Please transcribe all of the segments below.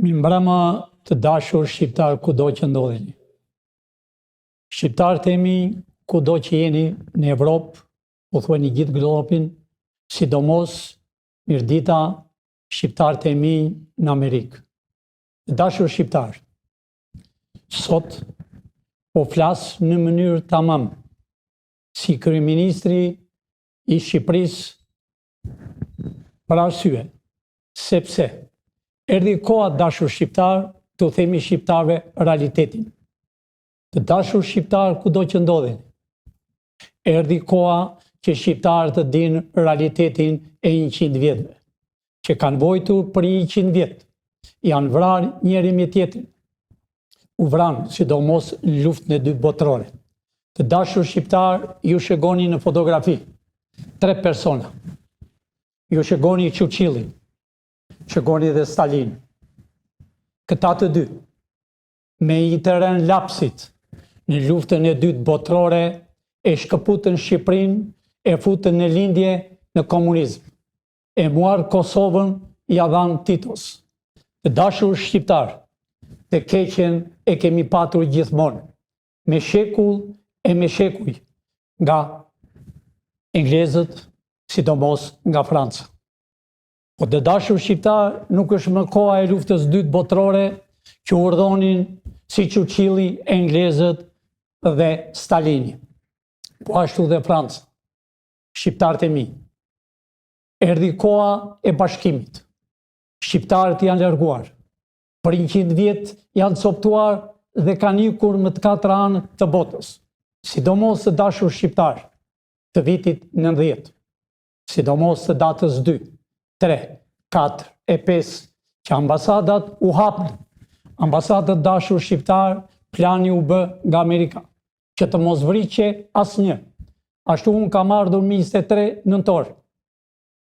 Mirëmbrëma të dashur shqiptarë kudo që ndodheni. Shqiptarët e mi kudo që jeni në Evropë, pothuaj në gjithë globin, sidomos mirëdita shqiptarët e mi në Amerikë. Të dashur shqiptarë, sot po flas në mënyrë tamam si kryeministri i Shqipërisë për arsye, sepse erdhi koha të dashur shqiptarë t'u themi shqiptarëve realitetin. Të dashur shqiptarë kudo që ndodheni. Erdhi koha që shqiptarët të dinë realitetin e 100 vjetëve, që kanë vojtur për 100 vjet, janë vrarë njëri me tjetrin, u vranë, sidomos në luftën e dytë botërore. Të dashur shqiptarë, ju shikoni në fotografi, tre persona. Ju shikoni Churchillin, shikoni dhe Stalin. Këta të dy, me i të rënë lapsit, në luftën e dytë botërore, e shkëputën Shqipërinë, e futën në lindje në komunizm. E muar Kosovën ia dhanë Titos. Të dashur shqiptarë, të keqen e kemi patur gjithmonë, me shekull e me shekuj, nga englezët, sidomos nga Franca. Po të dashur shqiptarë, nuk është më koha e luftës dytë botërore që urdhëronin si Churchilli, englezët dhe Stalini. Po ashtu dhe Franca. Shqiptarët e mi, Erdhi koha e bashkimit. Shqiptarët janë larguar. Për 100 vjet janë coptuar dhe kanë ikur në të katër anë të botës. Sidomos të dashur shqiptarë të vitit 90. Sidomos të datës 2, 3, 4 e 5 që ambasadat u hapën. Ambasadat dashur shqiptarë, plani u bë nga Amerika, që të mos vritej asnjë. Ashtu unë kam ardhur më 23 nëntor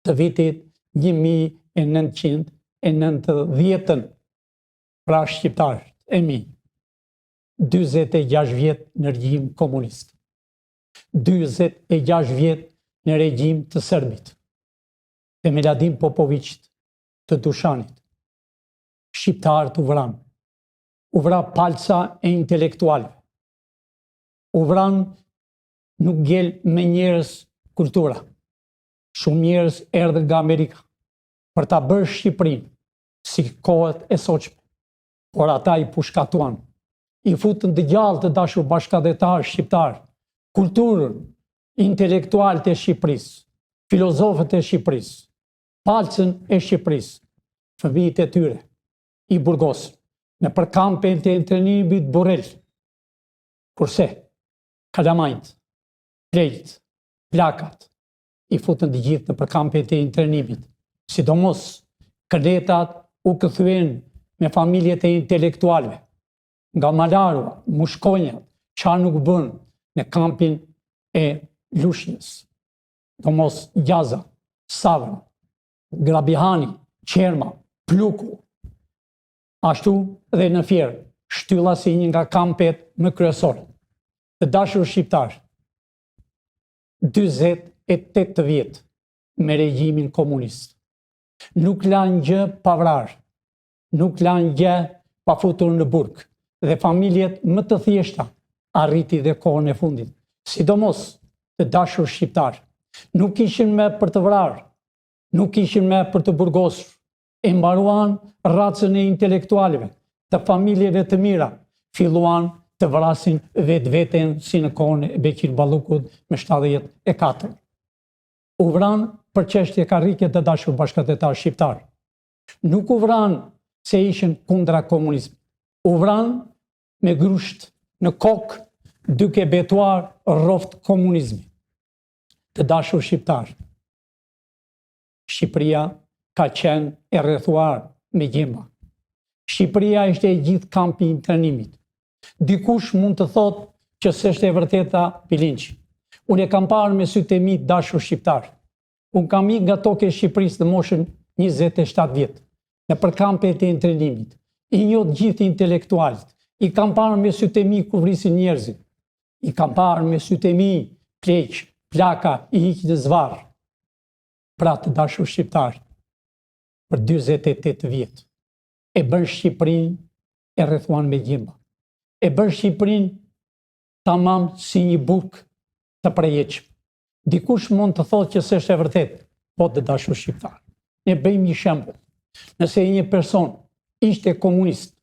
të vitit 1990-ën, pra shqiptarët e mi, 46 vjet në regjim komunist, 46 vjet në regjim të Serbit, të Miladin Popoviqit, të Dushanit. Shqiptarët u vranë. U vra palca e intelektualëve. U vranë nuk ngel më njerëz kultura. Shumë njerëz erdhën nga Amerika për ta bërë Shqipërinë si kohët e sotshme, por ata i pushkatuan. I futën të gjallë të dashur bashkatdhetarë shqiptarë, kulturën, intelektualët e Shqipërisë, filozofët e Shqipërisë, palcën e Shqipërisë, fëmijët e tyre, i burgosën nëpër kampe të internimit Burrel. Kurse, kalamajtë, pleqtë, plakat, i futën të gjithë nëpër kampe të internimit. Sidomos, kënetat u kthyen me familjet e intelektualëve. Nga Malarua, mushkonjat, ça nuk bënë në kampin e Lushnjës. Domos Gjaza, Savra, Grabihani, Çerma, Pluku, ashtu dhe në Fier, shtylla si një nga kampet më kryesore. Të dashur shqiptarë, 48 vjet me regjimin komunist. Nuk lanë gjë pa vrarë, nuk lanë gjë pa futur në burg dhe familjet më të thjeshta arriti dhe kohën e fundit. Sidomos të dashur shqiptarë, nuk ishin më për të vrarë, nuk ishin më për të burgosur. E mbaruan racën e intelektualëve, të familjeve të mira, filluan të vrasin vetveten si në kohën e Beqir Ballukut me 74. U vranë për çështje karrike të dashur bashkatdhetarë shqiptarë. Nuk u vranë se ishin kundra komunizmit. U vranë me grusht në kokë duke betuar rroftë komunizmi. Të dashur shqiptarë, Shqipëria ka qenë e rrethuar me gjemba. Shqipëria ishte e gjithë kampi i internimit. Dikush mund të thotë që s'është e vërteta Pilinçi. Unë e kam parë me sytë e mi dashur shqiptarë. Unë kam ikë nga toka e Shqipërisë në moshën 27 vjet, nëpër kampet e internimit. I njoh të gjithë intelektualët. I kam parë me sytë e mi ku vrisin njerëzit. I kam parë me sytë e mi pleq, plaka i hiqnin zvarrë. Pra të dashur shqiptarë, për 48 vjet. E bënë Shqipërinë e rrethuan me gjemba. E bënë Shqipërinë tamam si një burg të përjetshëm. Dikush mund të thotë që s'është e vërtetë, po të dashur shqiptarë. Ne bëjmë një shembull. Nëse një person ishte komunist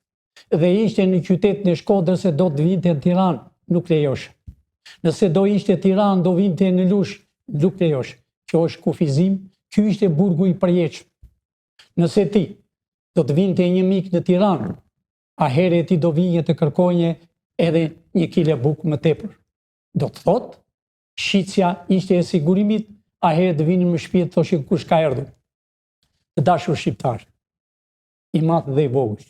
dhe ishte në qytetin e Shkodrës e do të vinte në Tiranë, nuk lejohej. Nëse do ishte Tiranë, do vinte në Lushnjë, nuk lejohej. Kjo është kufizim, ky ishte burgu i përjetshëm. Nëse ti do të vinte një mik në Tiranë, ahere ti do vinje të kërkonje edhe një kile bukë më tepër. Do të thotë, shitësja ishte e sigurimit, ahere të vinin në shpi të thoshin kush ka erdhur. Të dashur shqiptarë, i madh dhe i vogël.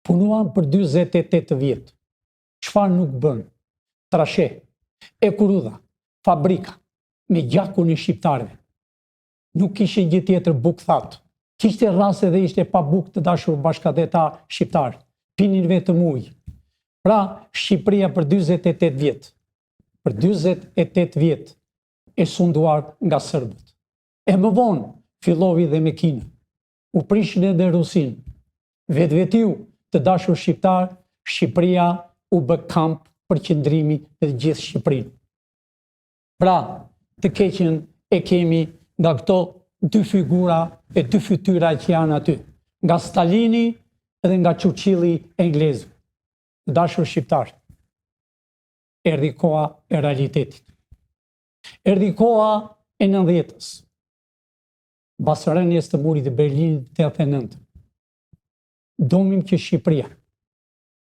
Punuan për 48 vjet. Çfarë nuk bënë? Trashe, hekurudha, fabrika, me gjakun e shqiptarëve. Nuk kishin gjë tjetër bukë thatë. Kishte raste dhe ishte pa bukë të dashur bashkatdhetarë shqiptarë. Pinin vetëm ujë. Pra, Shqipëria për 48 vjet, për 48 vjet e sunduar nga serbët. E më vonë fillovi dhe me Kinën. U prishën edhe Rusinë. Vetvetiu, të dashur shqiptarë, Shqipëria u bë kamp përqendrimi në të gjithë Shqipërinë. Pra, të keqen e kemi nga këto dy figura e dy fytyra që janë aty, nga Stalini dhe nga Churchilli englezi. Të dashur shqiptarë, erdhi koha e realitetit. Erdhi koha e nëntëdhjetës, mbas rënies të murit të Berlinit 89. Donim që Shqipëria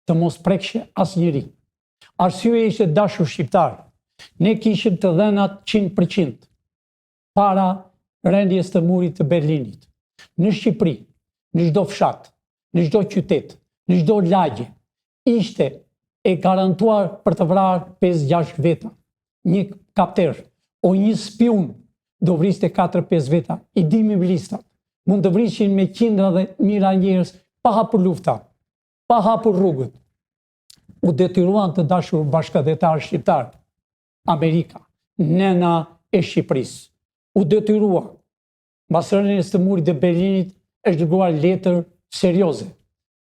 të mos prekshe asnjeri. Arsyeja ishte dashur shqiptarë. Ne kishim të dhënat 100% para rënies të murit të Berlinit. Në Shqipëri, në çdo fshat, në çdo qytet, në çdo lagje, ishte e garantuar për të vrarë 5-6 veta. Një kapter o një spiun do vriste 4-5 veta. I dinim listat. Mund të vrishin me qindra dhe mijëra njerëz pa hapur lufta, pa hapur rrugët. U detyruan të dashur bashkatdhetarë shqiptarë, Amerika, nëna e Shqipërisë. U detyrua, mbas rënies të murit të Berlinit, është dërguar letër serioze.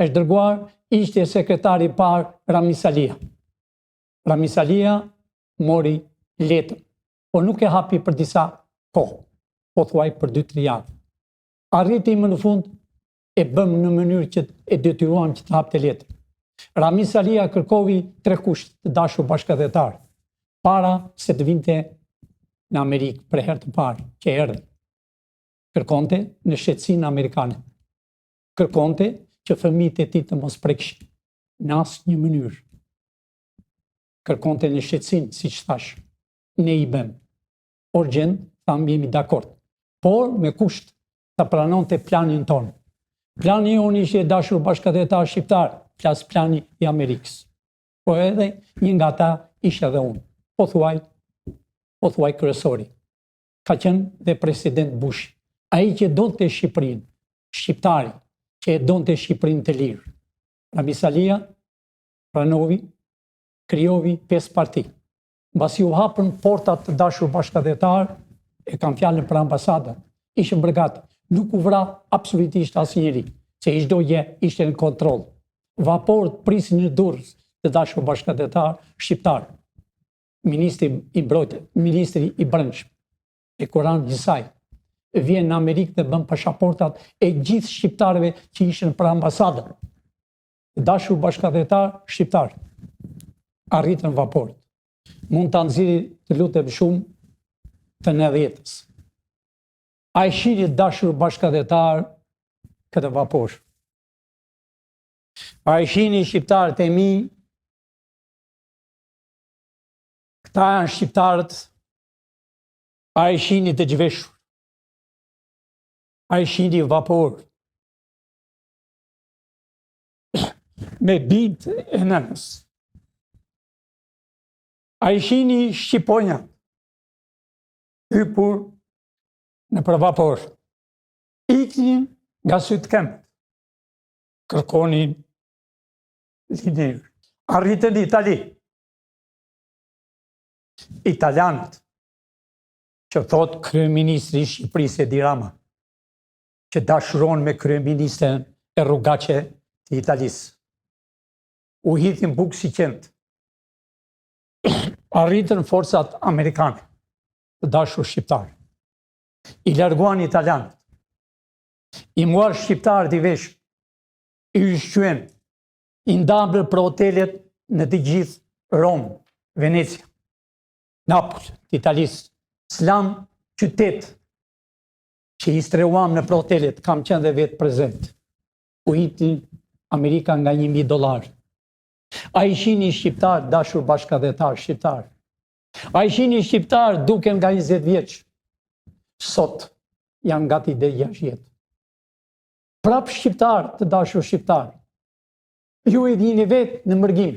Është dërguar, ishte sekretari i parë Ramiz Alia. Ramiz Alia mori letër, por nuk e hapi për disa kohë, pothuaj për 2-3 javë. Arriti më në fund e bëmë në mënyrë që e detyruam që të hapte letrën. Ramiz Alia kërkovi tre kushte të dashur bashkatdhetarë, para se të vinte në Amerikë për herë të parë që erdhi. Kërkonte nënshtetësinë amerikane. Kërkonte që fëmijët e tij të mos prekshin në asnjë mënyrë. Kërkonte nënshtetësinë, siç thashë, ne i bëmë. Urgjent, thamë jemi dakord, por me kusht të pranonte planin tonë. Plani jonë ishte e dashur bashkatdhetarë shqiptarë, flas plani i Amerikës. Po edhe një nga ta isha edhe unë, pothuaj, pothuaj kryesori. Ka qenë dhe president Bush, ai që donte Shqipërinë, shqiptari, që e donte Shqipërinë të lirë. Ramiz Alia pranovi, krijovi 5 parti. Mbasi u hapën portat të dashur bashkatdhetarë, e kam fjalën për ambasadat, ishin bërë gati. Nuk u vra absolutisht asnjeri, se çdo gjë ishte në kontroll. Vaporët prisnin në Durrës, të dashur bashkatdhetarë shqiptarë. Ministri i Mbrojtjes, ministri i Brendshëm, Hekuran Hysaj, vjen në Amerikë dhe bën pashaportat e gjithë shqiptarëve që ishin për ambasadën. Të dashur bashkatdhetarë shqiptarë, arritën vaporët. Mund ta nxirri të lutem shumë të nëntëdhjetës. A e shihni të dashur bashkatdhetarë këtë vapor? A e shihni shqiptarët e mi? Këta janë shqiptarët. A e shihni të zhveshur? A e shihni vapor? me bijtë e nënës. A i shihni shqiponjat, hypur nëpër vapor, iknin nga sytë këmbët, kërkonin liri. Arritën në Itali, italianët, që thotë kryeministri i Shqipërisë Edi Rama, që dashuron me kryeministren e rrugaçe të Italisë. U hidhnin bukë si qentë. Arritën forcat amerikane, të dashur shqiptarë. I larguan italianët. I muar shqiptarët i veshën, i ushqyen, i ndanë për hotelet në të gjithë Romë, Venecia, Napoli, të Italisë. S'lamë qytet që i strehuam nëpër hotelet, kam qenë dhe vetë prezent. U hidhnin Amerika nga 1.000 dolarë. A i shihni shqiptarë, dashur bashkatdhetarë shqiptarë. A i shihni shqiptarë duken nga 20 vjeç. Sot janë gati dhe 60. Prapë shqiptarë, të dashur shqiptarë. Ju i dini vetë në mërgim.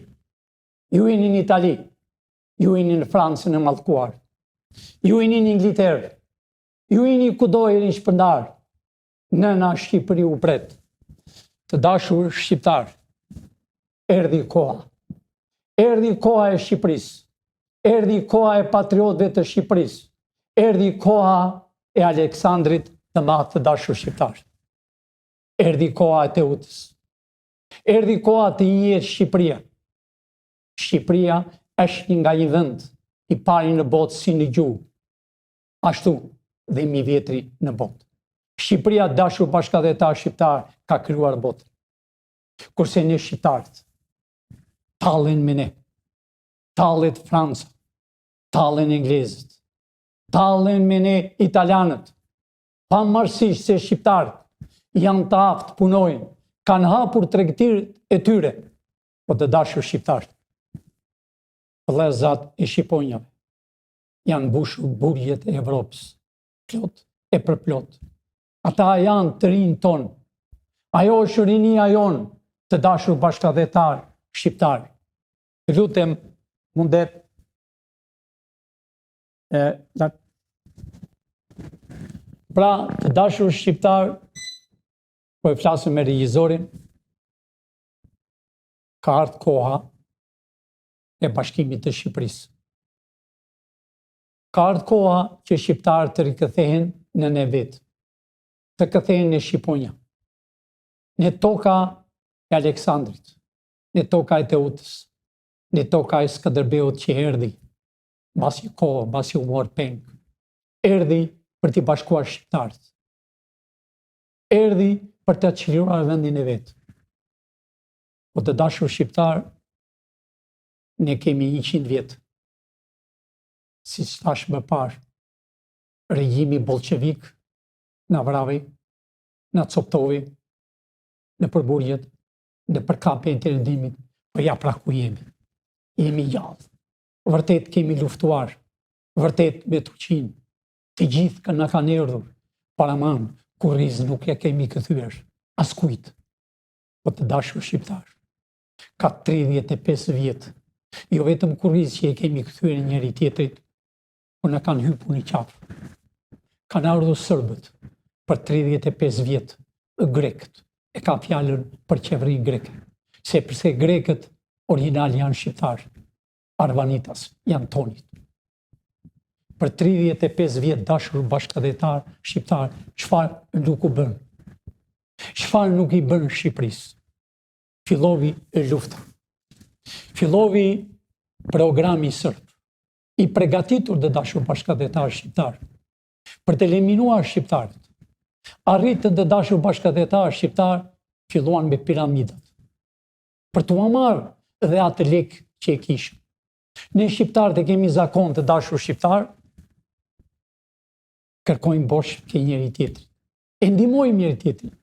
Ju jeni në Itali. Ju jeni në Francën e mallkuar. Ju jeni në Ingilterë. Ju jeni kudo jeni shpërndarë. Nëna Shqipëri u pret. Të dashur shqiptarë, erdhi koha. Erdhi koha e Shqipërisë. Erdhi koha e patriotëve të Shqipërisë. Erdhi koha e Aleksandrit të Madh të dashur shqiptarë. Erdhi koha e Teutës. Erdhi koha të njihet Shqipëria. Shqipëria është një nga një vend i pari në botë si në gjuhë, ashtu dhe më i vjetri në botë. Shqipëria dashur bashkatdhetarë shqiptarë ka krijuar botën. Kurse ne shqiptarët, tallen me ne, tallet Franca, tallen Englezët, tallen me ne italianët, pavarësisht se shqiptarët janë të aftë, punojnë, kanë hapur tregtitë e tyre, po të dashur shqiptarë, vëllezat e shqiponjave, janë mbushur burgjet e Evropës, plot e përplot. Ata janë të rinjtë tonë. Ajo është rinia jonë, të dashur bashkatdhetarë shqiptarë. Të lutem, mundet e, la... Pra, të dashur shqiptarë, po e flasim me regjizorin, ka ardhë koha e bashkimit të Shqipërisë. Ka ardhë koha që shqiptarët të rikëthehen në ne vetë, të kthehen në Shqiponja, në toka e Aleksandrit, në toka e Teutës, në toka e Skënderbeut që erdhi, mbas një kohë, mbasi u mor peng, erdhi për t'i bashkuar shqiptarët. Erdhi për të çliruar vendin e vet. Po të dashur shqiptarë, ne kemi 100 vjet. Siç thashë më parë, regjimi bolshevik na vravi, na coptovi nëpër burgjet, nëpër kampe internimit, po ja pra ku jemi. Jemi gjallë. Vërtet kemi luftuar, vërtet me Turqinë, të gjithë kanë na kanë erdhur, por aman, kurriz nuk e kemi kthyer, askujt, po të dashur shqiptarë. Ka 35 vjet, jo vetëm kurriz që e kemi kthyer njëri tjetrit, po na kanë hypur në qafë. Kanë ardhur sërbët për 35 vjet, grekët, e kam fjalën për qeverinë greke, sepse grekët origjinal janë shqiptarë, arvanitas, janë tonit. Për 35 vjet dashur bashkatdhetarë shqiptarë, çfarë nuk u bënë? Çfarë nuk i bënë Shqipërisë? Fillovi lufta. Fillovi programi sërb, i pregatitur të dashur bashkatdhetarë shqiptarë, për të eliminuar shqiptarët. Arritën të dashur bashkatdhetarë shqiptarë, filluan me piramidat. Për t'ua marrë dhe atë lek që e kishim. Ne shqiptarët e kemi zakon të dashur shqiptarë, kërkojmë borxh ke njëri tjetrit. E ndihmojmë njëri tjetrin.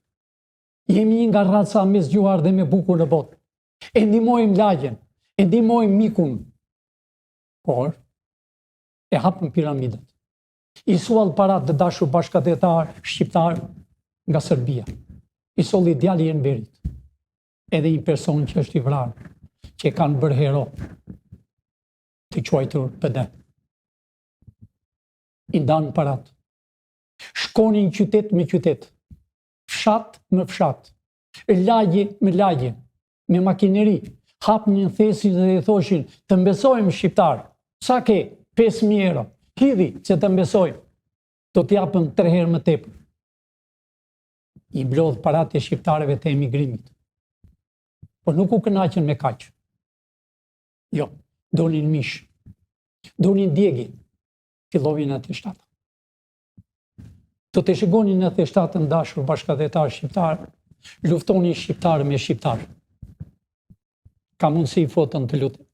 Jemi një nga raca më zgjuar dhe më bukur në botë. E ndihmojmë lagjen, e ndihmojmë mikun. Por e hapën piramidat. I sollën parat të dashur bashkatdhetarë shqiptarë nga Serbia. I solli djali i Enverit. Edhe një person që është i vrarë, që e kanë bërë hero, të quajtur PD. I ndanë parat. Shkonin qytet me qytet, fshat me fshat, lagje me lagje, me makineri, hapnin thesin dhe i thoshin, të mbesojmë shqiptar, sa ke, 5.000 euro, hidhi që të mbesojmë, do t'japëm tre herë më tepër. I mblodh paratë e shqiptarëve të emigrimit. Po nuk u kënaqën me kaq. Jo, donin mish. Donin djegje. Filloi 97. Do të shikoni 97 të dashur bashkatdhetarë shqiptarë, luftonin shqiptarë me shqiptarë. Ka mundësi foton të lutem.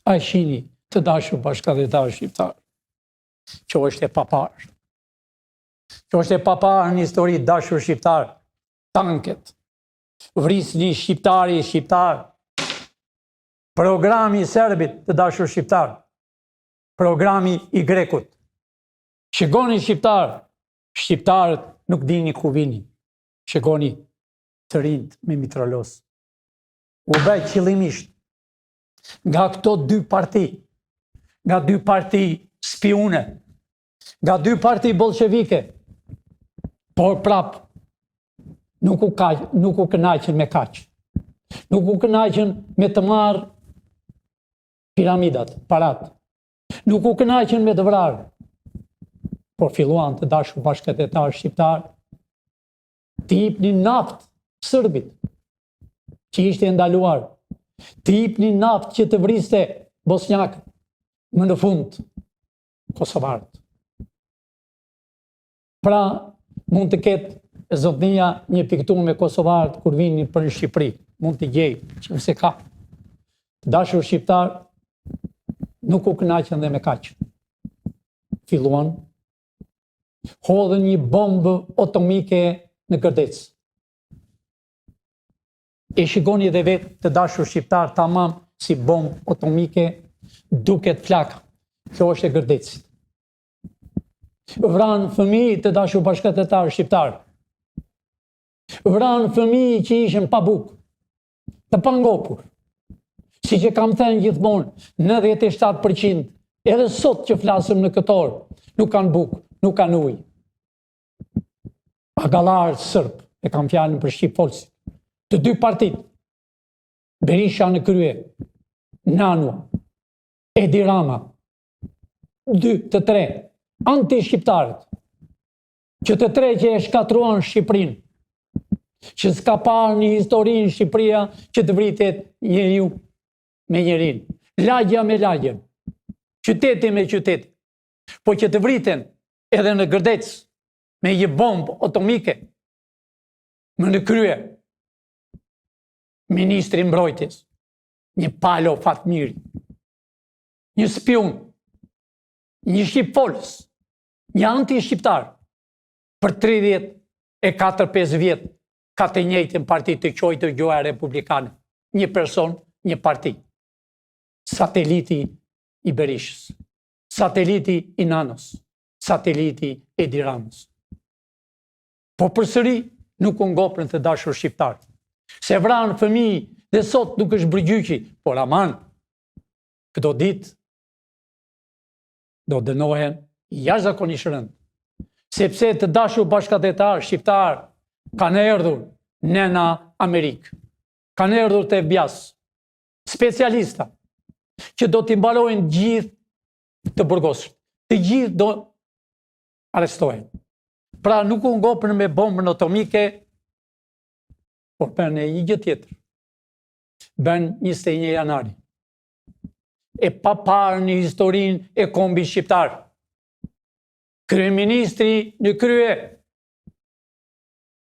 A e shihni të dashur bashkatdhetarë shqiptarë, që është e paparë. Që është e paparë në histori dashur shqiptarë, tanket, vrisnin shqiptari shqiptar, programi i serbit të dashur shqiptarë, programi i grekut. Shikoni shqiptarë, shqiptarët nuk dinin ku vinin. Shikoni të rinjtë me mitraloz. U bë qëllimisht nga këto dy parti, nga dy parti spiune, nga dy parti bolshevike, por prap nuk u, ka, nuk u kënaqën me kaq. Nuk u kënaqën me të marrë piramidat, parat. Nuk u kënaqën me të vrarë, por filluan të dashur bashkatdhetarë shqiptarë, t'i jipnin naftë sërbit, që ishte e ndaluar, t'i jipnin naftë që të vriste bosnjakët, më në fund, kosovarët. Pra, mund të ketë zotnia një pikturë me kosovarët kur vinin për në Shqipëri. Mund të gjejë, që nëse ka. Të dashur shqiptarë, nuk u kënaqën dhe me kaq. Filluan, hodhën një bombë atomike në Gërdec. E shikoni dhe vetë të dashur shqiptarë tamam si bombë atomike duket flaka. Kjo është e Gërdecit. Vranë fëmijë të dashur bashkatdhetarë shqiptarë. Vranë fëmijë që ishin pa bukë, të pangopur. Siç e kam thënë gjithmonë, 97% edhe sot që flasim në këtë orë, nuk kanë bukë, nuk kanë ujë. Agallarë sërbë, e kam fjalën për shqipfolësit. Të dy partitë, Berisha në krye, Nano, Edi Rama, dy të tre, anti-shqiptarët, që të tre që e shkatërruan Shqipërinë, që s'ka parë në historinë Shqipëria që të vritet njeriu me njerin, lagja me lagjen, qyteti me qytetin, po që të vriten edhe në Gërdec me një bombë atomike, me në krye, ministri i mbrojtjes, një palo Fatmiri, një spiun, një shqipfolës, një anti-shqiptar, për 34-5 vjet, ka të njëjtën parti të quajtur gjoja republikane. Një person, një parti. Sateliti i Berishës, sateliti i Nanos, sateliti i Edi Ramës. Po përsëri nuk u ngopën të dashur shqiptarë. Se vranë fëmijë dhe sot nuk është bërë gjyqi, por aman, Këto ditë do dënohen jashtëzakonisht rëndë, sepse të dashur bashkatdhetarë shqiptarë kanë erdhur në Amerikë, kanë erdhur të FBI-së, specialista, që do t'i mbarojnë gjithë të burgosurit, të gjithë do arrestohen. Pra nuk u ngopën me bombën atomike, por bënë një gjë tjetër. Bënë 21 janarin. E paparë në historinë e kombit shqiptar. Kryeministri në krye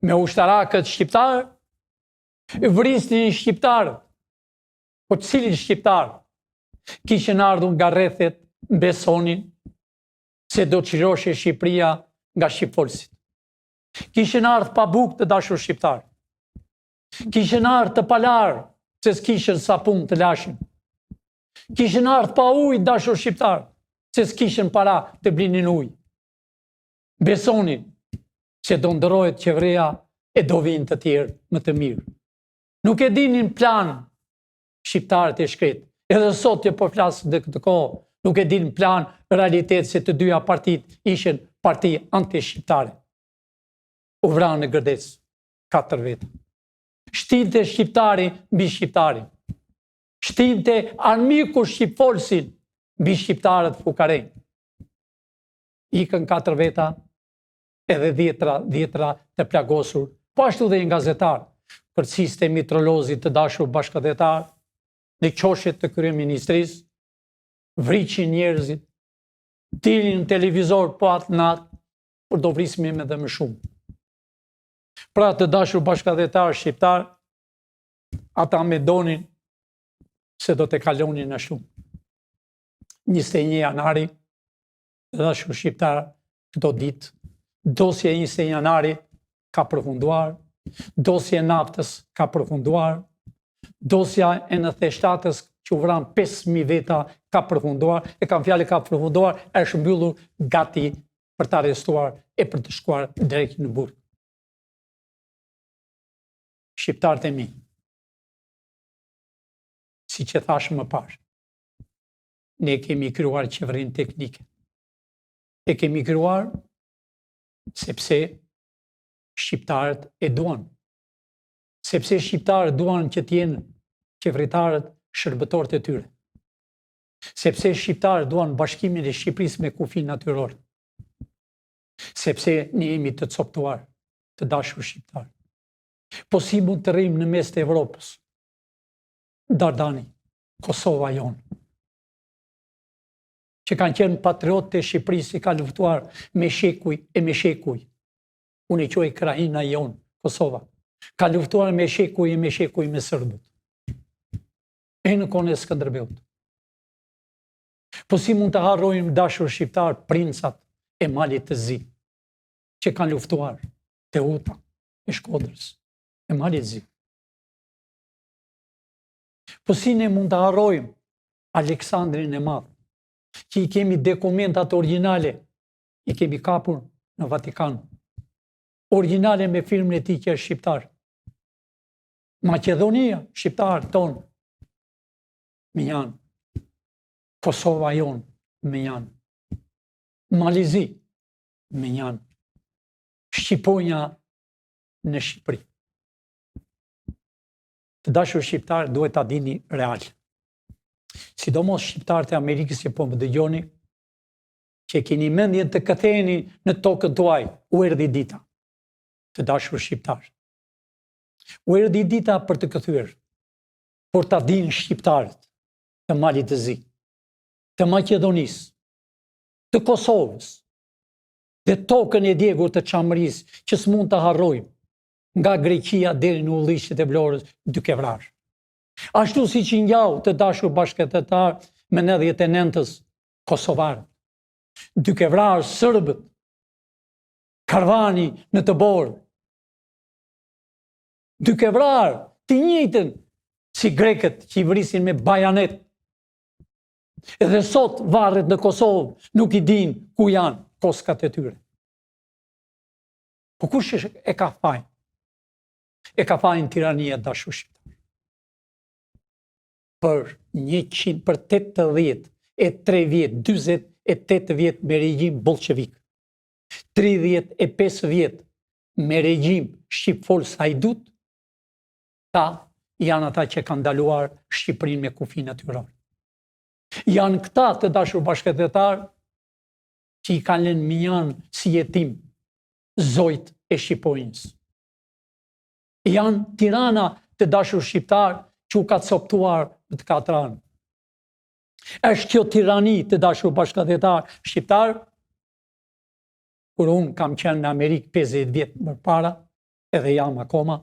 me ushtarakët shqiptarë, vrisnin shqiptarët. Po cilin shqiptar? Kishin ardhur nga rrethet, besonin se do çlirohej Shqipëria nga shqipfolësit. Kishin ardhur pa bukë të dashur shqiptarë. Kishin ardhur të palarë, se s'kishin sapun të laheshin. Kishin ardhur pa ujë, dashur shqiptarë, se s'kishin para të blinin ujë. Besonin se do ndërrohet qeveria e do vijnë të tjerë më të mirë. Nuk e dinin plan shqiptarët e shkretë. Edhe sot që po flas në këtë kohë, nuk e dinin plan realitet se të dyja partitë ishin parti anti-shqiptare. U vranë në Gërdec. katër veta. Shtinte shqiptari mbi shqiptarin. Shtinte armiku shqipfolësin mbi shqiptarët fukarenj. Ikën katër veta. Edhe dhjetra, dhjetra të plagosur. Po ashtu dhe një gazetar, kërciste mitrolozi të dashur bashkatdhetarë, në qoshe të kryeministrisë, vriçin njerëzit, dilin në televizor po atë natë, por do vrisnim edhe më shumë. Pra të dashur bashkatdhetarë shqiptarë, ata mendonin se do të kalonin ashtu. 21 janari, të dashur shqiptarë, këto ditë, dosja e 21 janarit ka përfunduar, dosja e naftës ka përfunduar, dosja e 97-ës që u vranë 5.000 veta ka përfunduar, e kam fjalën ka përfunduar, është mbyllur gati për të arrestuar e për të shkuar drejt në burg. Shqiptarët e mi, siç e thashë më parë, ne kemi krijuar qeverinë teknike. E kemi krijuar sepse shqiptarët e duan. Sepse shqiptarët duan që të jenë qeveritarët shërbëtorët e tyre. Sepse shqiptarët duan bashkimin e Shqipërisë me kufi natyror. Sepse ne jemi të coptuar, të dashur shqiptarë. Po si mund të rrimë në mes të Evropës? Dardani, Kosova jonë, që kanë qenë patriotë të Shqipërisë që kanë luftuar me shekuj e me shekuj. Unë e quaj krahina jonë, Kosova. Ka luftuar me shekuj e me shekuj me serbët. E në kohën e Skënderbeut. Po si mund të harrojmë dashur shqiptarë princat e Malit të Zi, që kanë luftuar Teuta e Shkodrës e Malit të Zi. Po si ne mund të harrojmë Aleksandrin e Madh, që i kemi dokumentat origjinale, i kemi kapur në Vatikan. Origjinale me firmën e tij që është shqiptar. Maqedonia, shqiptarët tanë, mënjanë. Kosova jonë, mënjanë. Mali i Zi, mënjanë. Shqiponja në Shqipëri. Të dashur shqiptarë, duhet ta dini real. Sidomos shqiptarët e Amerikës që po më dëgjoni, që keni mendjen të ktheheni në tokën tuaj, u erdhi dita. Të dashur shqiptarë. U erdhi dita për të kthyer, por ta dinë shqiptarët të Malit të Zi, të Maqedonisë, të Kosovës, dhe tokën e djegur të Çamërisë që s'mund ta harrojmë, nga Greqia deri në Ullisht e Vlorës duke vrarë. Ashtu siç i ngjau të dashur bashkatdhetarë me 99-ës kosovarët, duke vrarë serbët, karvani në Tëborë, duke vrarë të njëjtën si grekët që i vrisin me bajanet. Edhe sot varret në Kosovë nuk i dinë ku janë koskat e tyre. Po kush e ka fajin? E ka fajin tirania dashur shqiptarë. Për 100, për 83 vjet, 48 vjet me regjim bolshevik, 35 vjet me regjim shqipfolës hajdut, ta janë ata që kanë ndaluar Shqipërinë me kufi natyror. Janë këta të dashur bashkatdhetarë që i kanë lënë mënjanë si jetim zogjtë e shqiponjës. Janë Tirana të dashur shqiptarë që u ka coptuar në të katra anë. Është kjo tirani të dashur bashkatdhetarë shqiptarë, kur unë kam qenë në Amerikë 50 vjet më para, edhe jam akoma,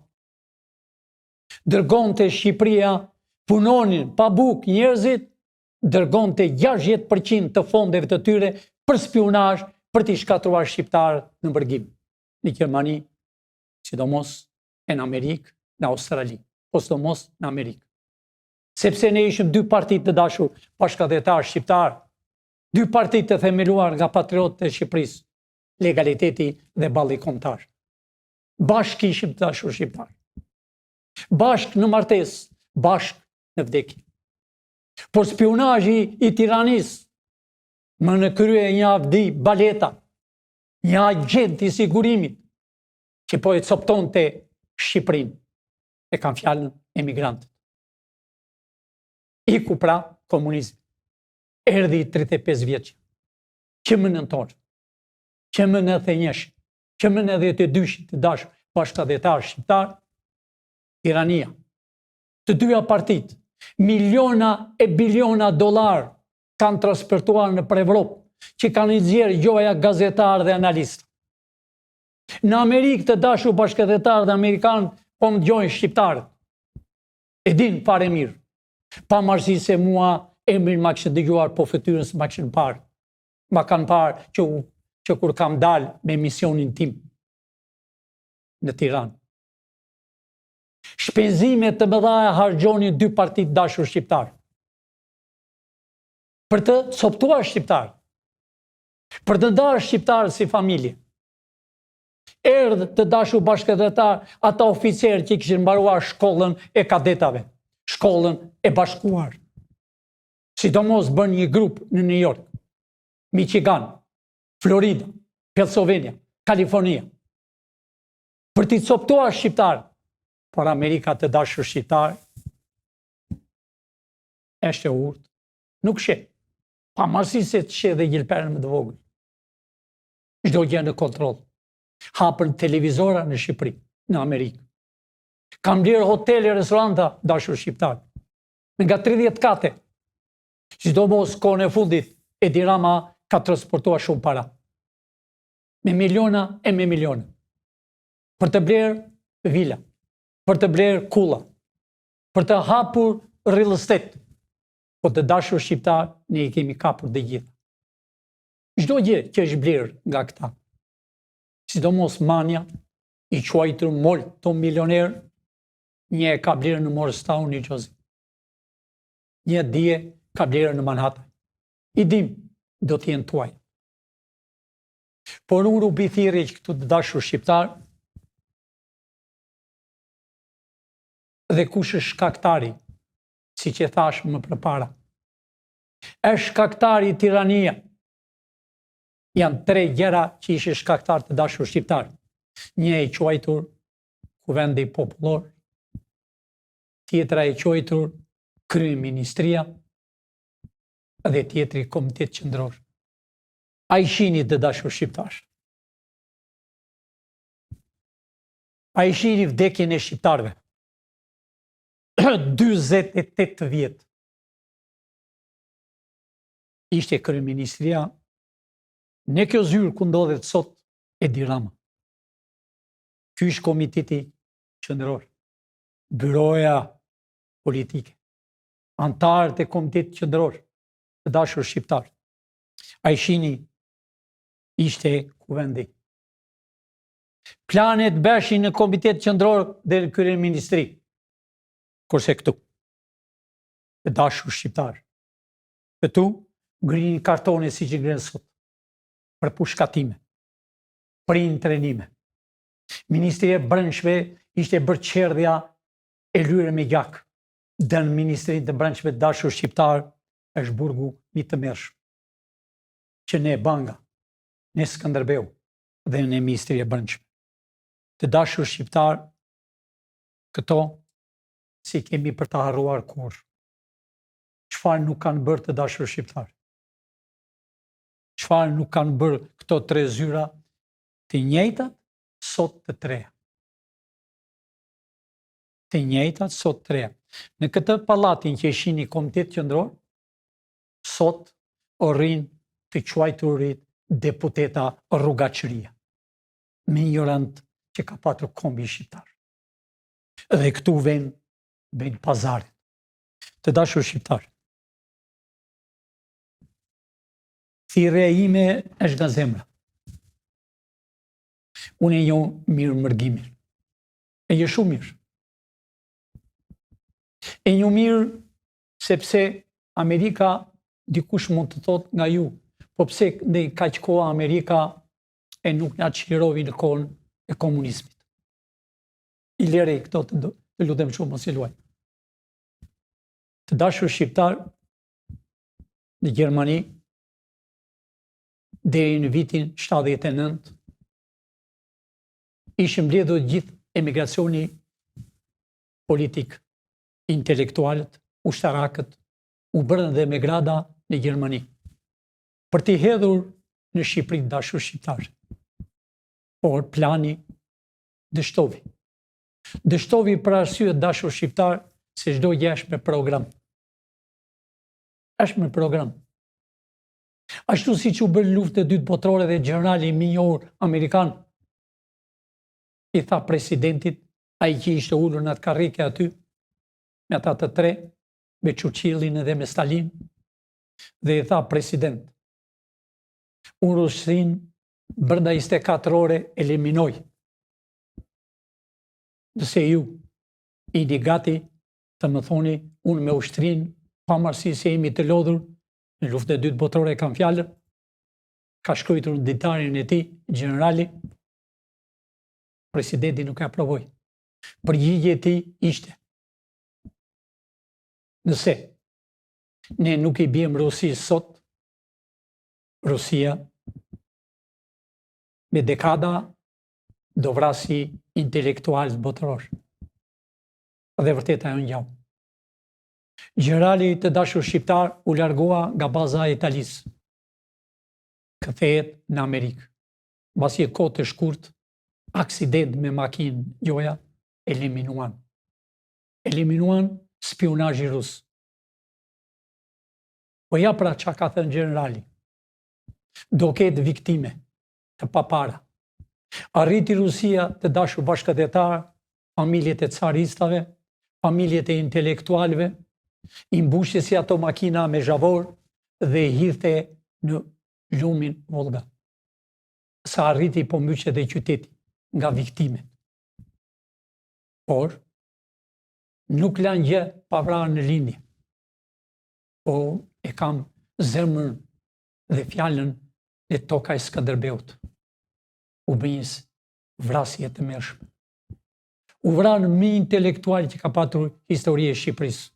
dërgonte Shqipëria, punonin pa bukë njerëzit, dërgonte 60% të fondeve të tyre për spiunazh për t'i shkatërruar shqiptarët në mërgim, në Gjermani, sidomos e në Amerikë, në Australi, po sidomos në Amerikë. Sepse ne ishim dy parti të dashur bashkatdhetarë shqiptarë, dy parti të themeluar nga patriotët e Shqipërisë, legaliteti dhe balli kombëtar. Bashkë ishim të dashur shqiptarë. Bashkë në martesë, bashkë në vdekje. Por spiunazhi i tiranisë, më në krye një Avdi Baleta, një agjent i sigurimit, që po e coptonte Shqipërinë, e kam fjalën emigrantët. Iku pra komunizmi. Erdhi 35 vjeç, që më nëntor, që më 91. Që më 92 të dashur bashkatdhetarë shqiptarë, tirania. Të dyja partitë, miliona e biliona dollarë kanë transportuar nëpër Evropë, që kanë nxjerrë gjoja gazetarë dhe analistë. Në Amerikë të dashur bashkatdhetarë dhe amerikanë, po më dëgjojnë shqiptarët. E dinë fare mirë. Pavarësisht se mua emrin ma kishin dëgjuar, po fytyrën s'ma kishin parë. Ma kanë parë që, që kur kam dalë me misionin tim në Tiranë. Shpenzime të mëdha e harxhonin dy partitë të dashur shqiptarë. Për të coptuar shqiptarët. Për të ndarë shqiptarët si familje. Erdhën të dashur bashkatdhetarë ata oficerë që kishin mbaruar shkollën e kadetave, shkollën e bashkuar. Sidomos bënë një grup në New York, Michigan, Florida, Pennsylvania, Kalifornia. Për t'i coptuar shqiptarët, por Amerika të dashur shqiptarë, është e urtë, nuk sheh, pavarësisht se të sheh dhe gjilpërën më të vogël. Çdo gjë në kontroll. Hapën televizora në Shqipëri, në Amerikë. Kanë blerë hotele, restoranta, dashur shqiptarë. Me nga 30 kate. Sidomos kohën e fundit, Edi Rama ka transportuar shumë para. Me miliona e me miliona. Për të blerë vila, për të blerë kulla, për të hapur real estate. Po të dashur shqiptarë, ne i kemi kapur të gjitha. Çdo gjë që është blerë nga këta, sidomos Manja, i quajtur multimilioner, një e ka blerë në Morristown, New Jersey. Një dje ka blerë në Manhattan. I dim, do të jenë tuaj. Por unë u bëj thirrje që këtu të dashur shqiptarë, dhe kush është shkaktari, siç e thashë më përpara. Është shkaktari tirania. Janë tre gjëra që ishin shkaktar të dashur shqiptarë. Një e quajtur Kuvendi Popullor, tjetra e quajtur Kryeministria dhe tjetri Komitet Qendror. A i shihni të dashur shqiptarë. A i shihni vdekjen e shqiptarëve. 48 vjet. Ishte kryeministria në kjo zyrë ku ndodhet sot Edi Rama. Ky është komiteti qendror, byroja politike, anëtarët e komitetit qendror, të dashur shqiptarë. A i shihni ishte kuvendi. Planet bëheshin në komitet qendror dhe në kryeministri. Kurse këtu, të dashur shqiptarë, këtu ngrinin kartone siç i ngrenë sot, për pushkatime, për internime. Ministria e Brendshme ishte bërë çerdhja e lyer me gjak. Dhe në Ministrinë të Brendshme të dashur shqiptarë është burgu më i tmerrshëm. Që ne Banga, ne Skënderbeu dhe në Ministrinë e Brendshme. Të dashur shqiptarë, këto s'i kemi për të harruar kurrë. Çfarë nuk kanë bërë të dashur shqiptarë? Çfarë nuk kanë bërë këto tre zyra të njëjtat sot të treja? Të njëjtat sot të treja. Në këtë pallatin që e shihni Komitet Qendror, sot rrinë të quajturit deputeta rrugaçëria, më injorant që ka patur kombi shqiptar. Dhe këtu vijnë, bëjnë pazarin. Të dashur shqiptarë, thirrja ime është nga zemra. Unë e njoh mirë mërgimin. E njoh shumë mirë. E njoh mirë sepse Amerika dikush mund të thotë nga ju, po pse në kaq kohë Amerika e nuk na çliroi në kohën e komunizmit. I lëre këto të, të lutem shumë mos i luaj. Të dashur shqiptarë në Gjermani deri në vitin 79 ishin mbledhur gjithë emigracioni politik, intelektualët, ushtarakët, u bërën dhe me grada në Gjermani për t'i hedhur në Shqipëri të dashur shqiptarë. Por plani dështovi. Dështovi për arsye të dashur shqiptarë se çdo gjë është me program. Është me program. Ashtu siç u bë lufta e dytë botërore dhe gjenerali i njohur amerikan i tha presidentit, ai që ishte ulur në atë karrike aty, me ata të tre, me Churchillin edhe me Stalin, dhe i tha president, unë Rusinë brenda 24 ore eliminoj. Nëse ju jeni gati të më thoni unë me ushtrinë, pavarësisht se jemi të lodhur, në luftën e dytë botërore kam fjalën, ka shkruar në ditarin e tij, gjenerali, presidenti nuk e aprovoi. Përgjigja e tij ishte, nëse ne nuk i biem Rusisë sot, Rusia me dekada do vrasi intelektualët botërorë. Dhe vërtet ajo ngjau. Gjenerali të dashur shqiptarë u largua nga baza e Italisë. Kthehet në Amerikë. Mbas një kohë të shkurt, aksident me makinë gjoja, eliminuan. Eliminuan spiunazhi rus. Po ja pra ça ka thënë gjenerali. Do ketë viktime të papara. Arriti Rusia të dashur bashkatdhetarë, familjet e caristave, familjet e intelektualëve, i mbushte si ato makina me zhavor dhe i hidhte në lumin Volga. Sa arriti po mbyqet dhe qyteti nga viktimet. Por, nuk lanë gjë pa vrarë në lindje. Po e kam zemrën dhe fjalën e toka e Skënderbeut. U bë një vrasje e tmerrshme. U vranë më intelektualë që ka patur historia e Shqipërisë,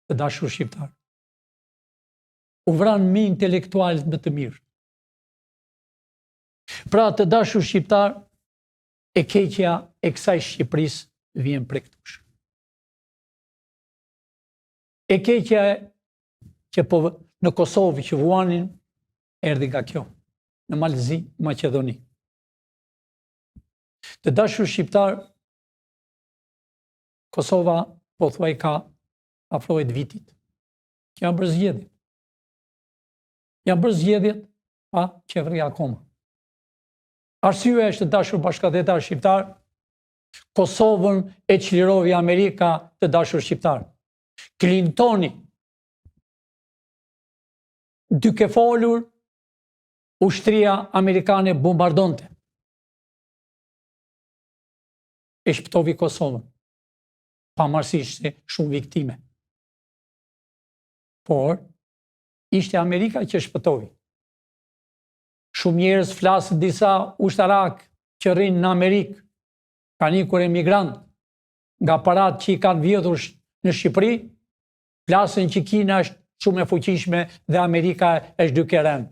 të dashur shqiptarë. U vranë më intelektualët më të mirë. Pra të dashur shqiptarë, e keqja e kësaj Shqipërisë vjen prej këtush. E keqja që po në Kosovë që vuanin, erdhi nga kjo, në Mal të Zi, Maqedoni. Të dashur shqiptarë, Kosova pothuaj ka afrohet vitit. Që janë bërë zgjedhjet. Janë bërë zgjedhjet pa qeveri akoma. Arsyeja është të dashur bashkatdhetarë shqiptarë, Kosovën e çlirovi Amerika të dashur shqiptarë. Clintoni, duke folur, ushtria amerikane bombardonte. E shpëtovi Kosovën, pavarësisht se shumë viktime. Por, ishte Amerika që shpëtovi. Shumë njerëz flasin disa ushtarakë që rrinë në Amerikë, kanë ikur emigrantë, nga paratë që i kanë vjedhur në Shqipëri, flasin që Kina është shumë e fuqishme dhe Amerika është duke rënë.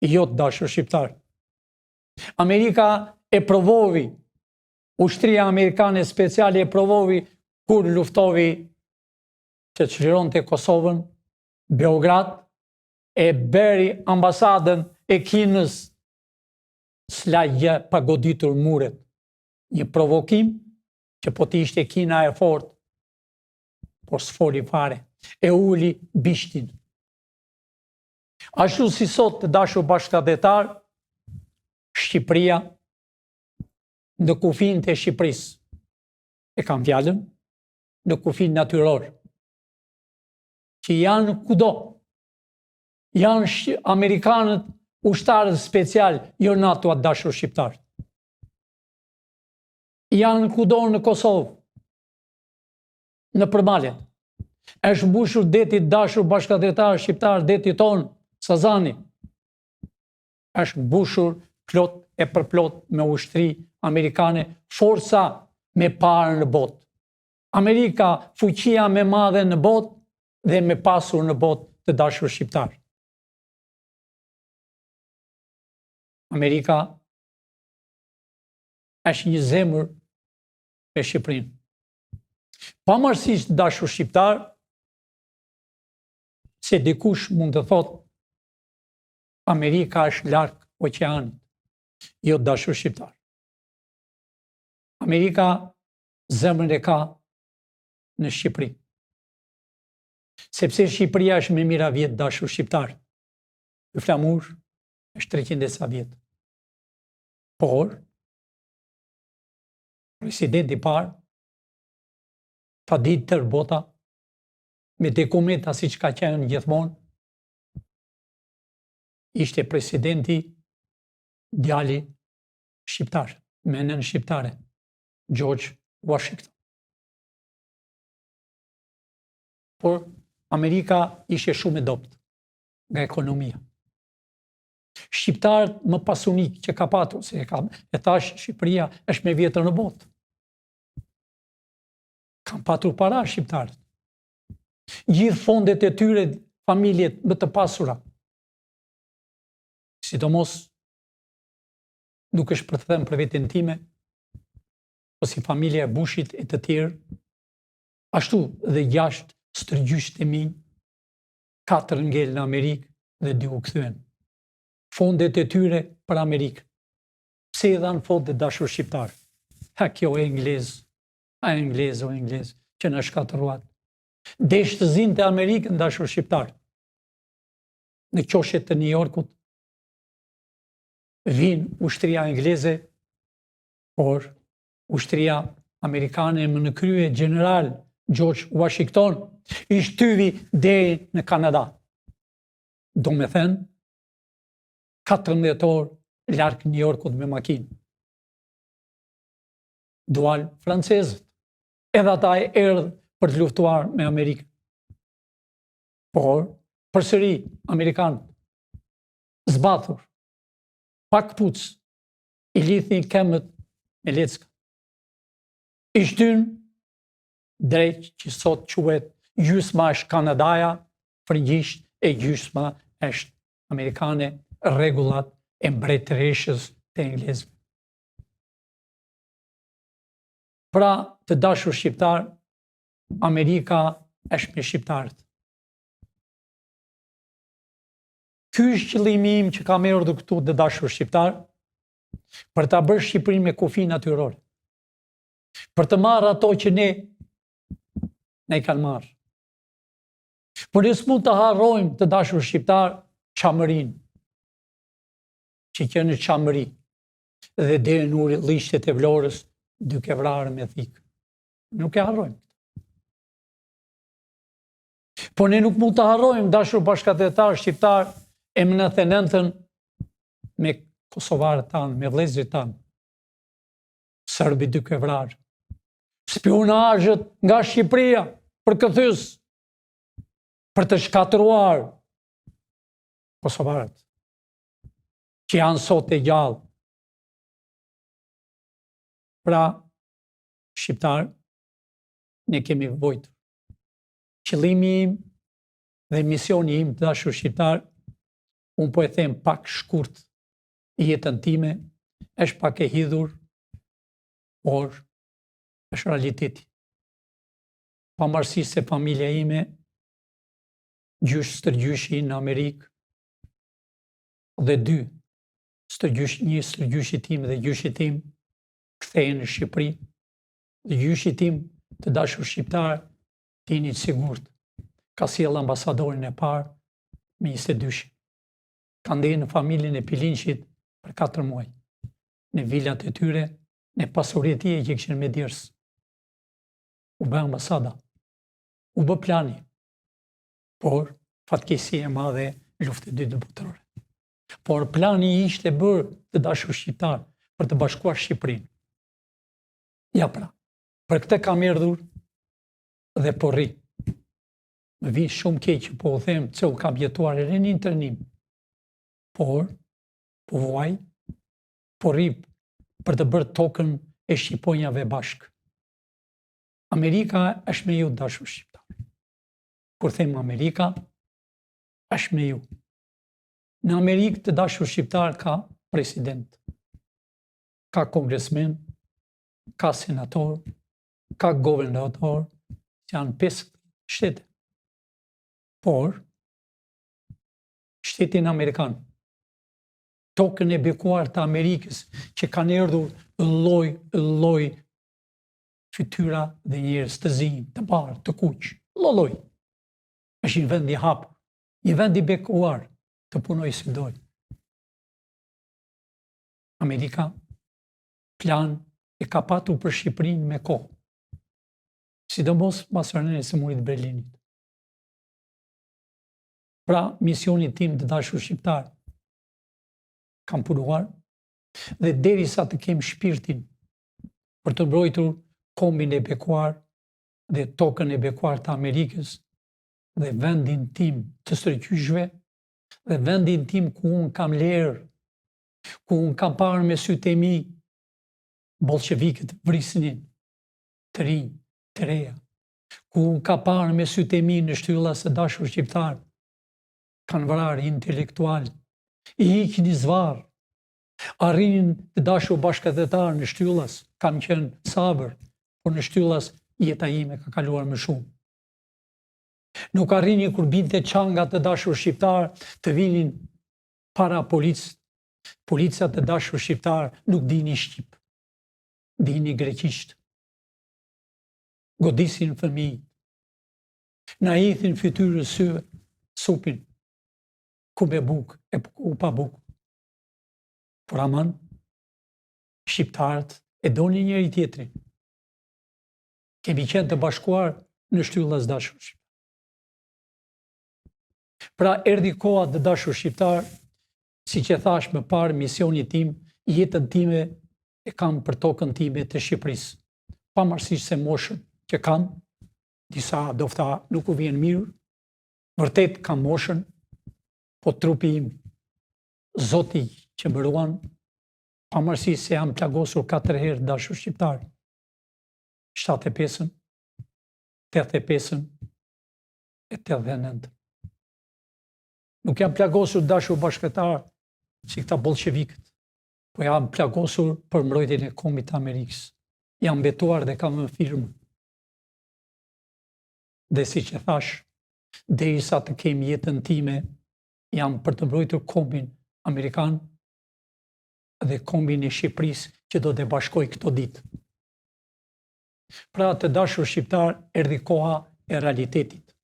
Jo të dashur shqiptarë. Amerika e provovi, ushtria amerikane speciale e provovi kur luftovi që çlironte Kosovën, Beograd, e bëri ambasadën e Kinës s'la gjë pa goditur muret. Një provokim që po të ishte Kina e fortë, por s'foli fare, e uli bishtin. Ashtu si sot të dashur bashkatdhetarë, Shqipëria në kufinjtë e Shqipërisë, e kam fjalën, në kufin natyror, që janë kudo, janë amerikanët ushtarët special, jo NATO të dashur shqiptarë. Janë kudo në Kosovë, nëpër male. Është mbushur deti të dashur bashkatdhetarë shqiptarë, deti tonë, Sazani. Është mbushur plot e përplot me ushtri amerikane, forca me parë në botë. Amerika, fuqia me madhe në botë dhe me pasur në botë të dashur shqiptarë. Amerika është një zemër me Shqipërinë. Pavarësisht të dashur shqiptarë, se dikush mund të thotë Amerika është larg oqeanit. Jo të dashur shqiptarë. Amerika zemrën e ka në Shqipëri. Sepse Shqipëria është më e mira vjet dashur shqiptarë. Ky flamur është 300 e sa vjet. Por, presidenti i parë, ta ditë tërë bota, me dokumenta siç ka qenë gjithmonë, ishte presidenti djali shqiptar, me nënë shqiptare, George Washington. Por Amerika ishte shumë e dobët nga ekonomia. Shqiptarët më pasunik që ka patur, se e, ka, e thash Shqipëria është më e vjetër në botë. Kanë patur para shqiptarët. Gjithë fondet e tyre, familjet më të pasura. Sidomos, nuk është për të thënë për veten time, po si familja e Bushit e të tjerë, ashtu dhe gjashtë stërgjyshët e mi, katër ngel në Amerikë dhe dy u kthyen. Fondet e tyre për Amerikë. Pse i dhanë fondet dashur shqiptarë? Ha kjo e englez, a englez o englez, që na shkatërruat. Desh të zinte Amerikën dashur shqiptarë. Në qoshe të New Yorkut, vin ushtria engleze, por ushtria amerikane më në krye gjeneral George Washington i shtyvi deri në Kanada. Domethënë, 14 orë larg New Yorkut me makinë. Dual francezët. Edhe ata e erdhë për të luftuar me Amerikën. Por, përsëri, amerikanët, zbathur, pa këpucë, i lidhnin këmbët me lecka. I shtyn drejt që sot quhet gjysma është Kanadaja, frëngjisht e gjysma është amerikane, rregullat e mbretëreshës të englezëve. Pra, të dashur shqiptarë, Amerika është me shqiptarët. Ky është qëllimi im që kam erdhur këtu të dashur shqiptarë, për ta bërë Shqipërinë me kufi natyror. Për të marrë ato që ne na i kanë marrë. Por ne s'mund të harrojmë të dashur shqiptarë Çamërinë, që qe në Çamëri dhe deri në ullishtet e Vlorës duke vrarë me thikë. Nuk e harrojmë. Po ne nuk mund të harrojmë dashur bashkatdhetarë shqiptarë e më 99-ën me kosovarët tanë, me vëllezërit tanë. Serbi duke vrarë. Spiunazhet nga Shqipëria përkëthyes për të shkatërruar kosovarët që janë sot të gjallë. Pra, shqiptarë, ne kemi vojtur. Qëllimi im dhe misioni im të dashur shqiptarë, unë po e them pak shkurt jetën time, është pak e hidhur, por është realiteti. Pavarësisht se familja ime, gjysh stërgjyshi në Amerikë, dhe dy, stërgjysh një stërgjyshit tim dhe gjyshit tim, kthehen në Shqipëri, dhe gjyshit tim të dashur shqiptarë, të jeni të sigurt, ka sjellë ambasadorin e parë me 22-shin. Ka ndenjë në familjen e Pilinçit për 4 muaj, në vilat e tyre, në pasuritë e tij që kishin me djersë. U bë ambasada, u bë plani, por fatkeqësi e madhe lufta e dytë botërore. Por plani ishte bërë të dashur shqiptarë për të bashkuar Shqipërinë. Ja pra, për këtë kam erdhur dhe po rri. Më vjen shumë keq që po u them se u kam jetuar edhe në internim. Por, po vuaj, po rri për të bërë tokën e shqiponjave bashkë. Amerika është me ju dashur shqiptarë. Kur them Amerika, është me ju. Në Amerikë të dashur shqiptarë ka president, ka kongresmen, ka senator, ka guvernator, që janë 5 shtete. Por, shtetin amerikan. tokën e bekuar të Amerikës që kanë erdhur lloj lloj fytyra dhe njerëz të zinj, të bardhë, të kuq, lloj lloj. Është një vend i hapur, një vend i bekuar të punoj si doj. Amerika plan e ka patur për Shqipërinë me kohë. Sidomos pas rënies së murit të Berlinit. Pra, misioni tim të dashur shqiptarë, kam punuar dhe derisa të kem shpirtin për të mbrojtur kombin e bekuar dhe tokën e bekuar të Amerikës dhe vendin tim të stërgjyshve dhe vendin tim ku unë kam lerë, ku unë kam parë me sytë e mi bolshevikët vrisnin të rinj, të reja, ku unë kam parë me sytë e mi në Shtyllas të dashur shqiptarë, kanë vrarë intelektualë, i hiqnin zvarrë, arrinin të dashur bashkatdhetarë në Shtyllas, kam qenë sabër, por në Shtyllas jeta ime ka kaluar më shumë. Nuk arrinin kur binte çanga të dashur shqiptarë të vinin para policët. Policat të dashur shqiptarë nuk dinin shqip, dinin greqisht. Godisin fëmijë. Na hidhnin fytyrës syve, supin, ku me bukë e ku pa bukë. Por aman, shqiptarët e donin njëri tjetrin. Kemi qenë të bashkuar në Shtyllas të dashur shqiptarë. Pra erdhi koha të dashur shqiptarë, siç e thashë më parë, misioni tim, jetën time e kam për tokën time të Shqipërisë. Pavarësisht se moshën që kam, disa ndofta nuk u vjen mirë, vërtet kam moshën, po trupi im, Zoti që më ruan, pavarësisht se jam plagosur 4 herë të dashur shqiptarë, 75-ën, 85-ën e 89-ën. Nuk jam plagosur të dashur bashkatdhetarë si këta bolshevikët, po jam plagosur për mbrojtjen e kombit të Amerikës. Jam betuar dhe kam vënë firmën. Dhe siç e thashë, derisa të kem jetën time, jam për të mbrojtur kombin amerikan dhe kombin e Shqipërisë që do të bashkoj këto ditë. Pra të dashur shqiptarë, erdhi koha e realitetit.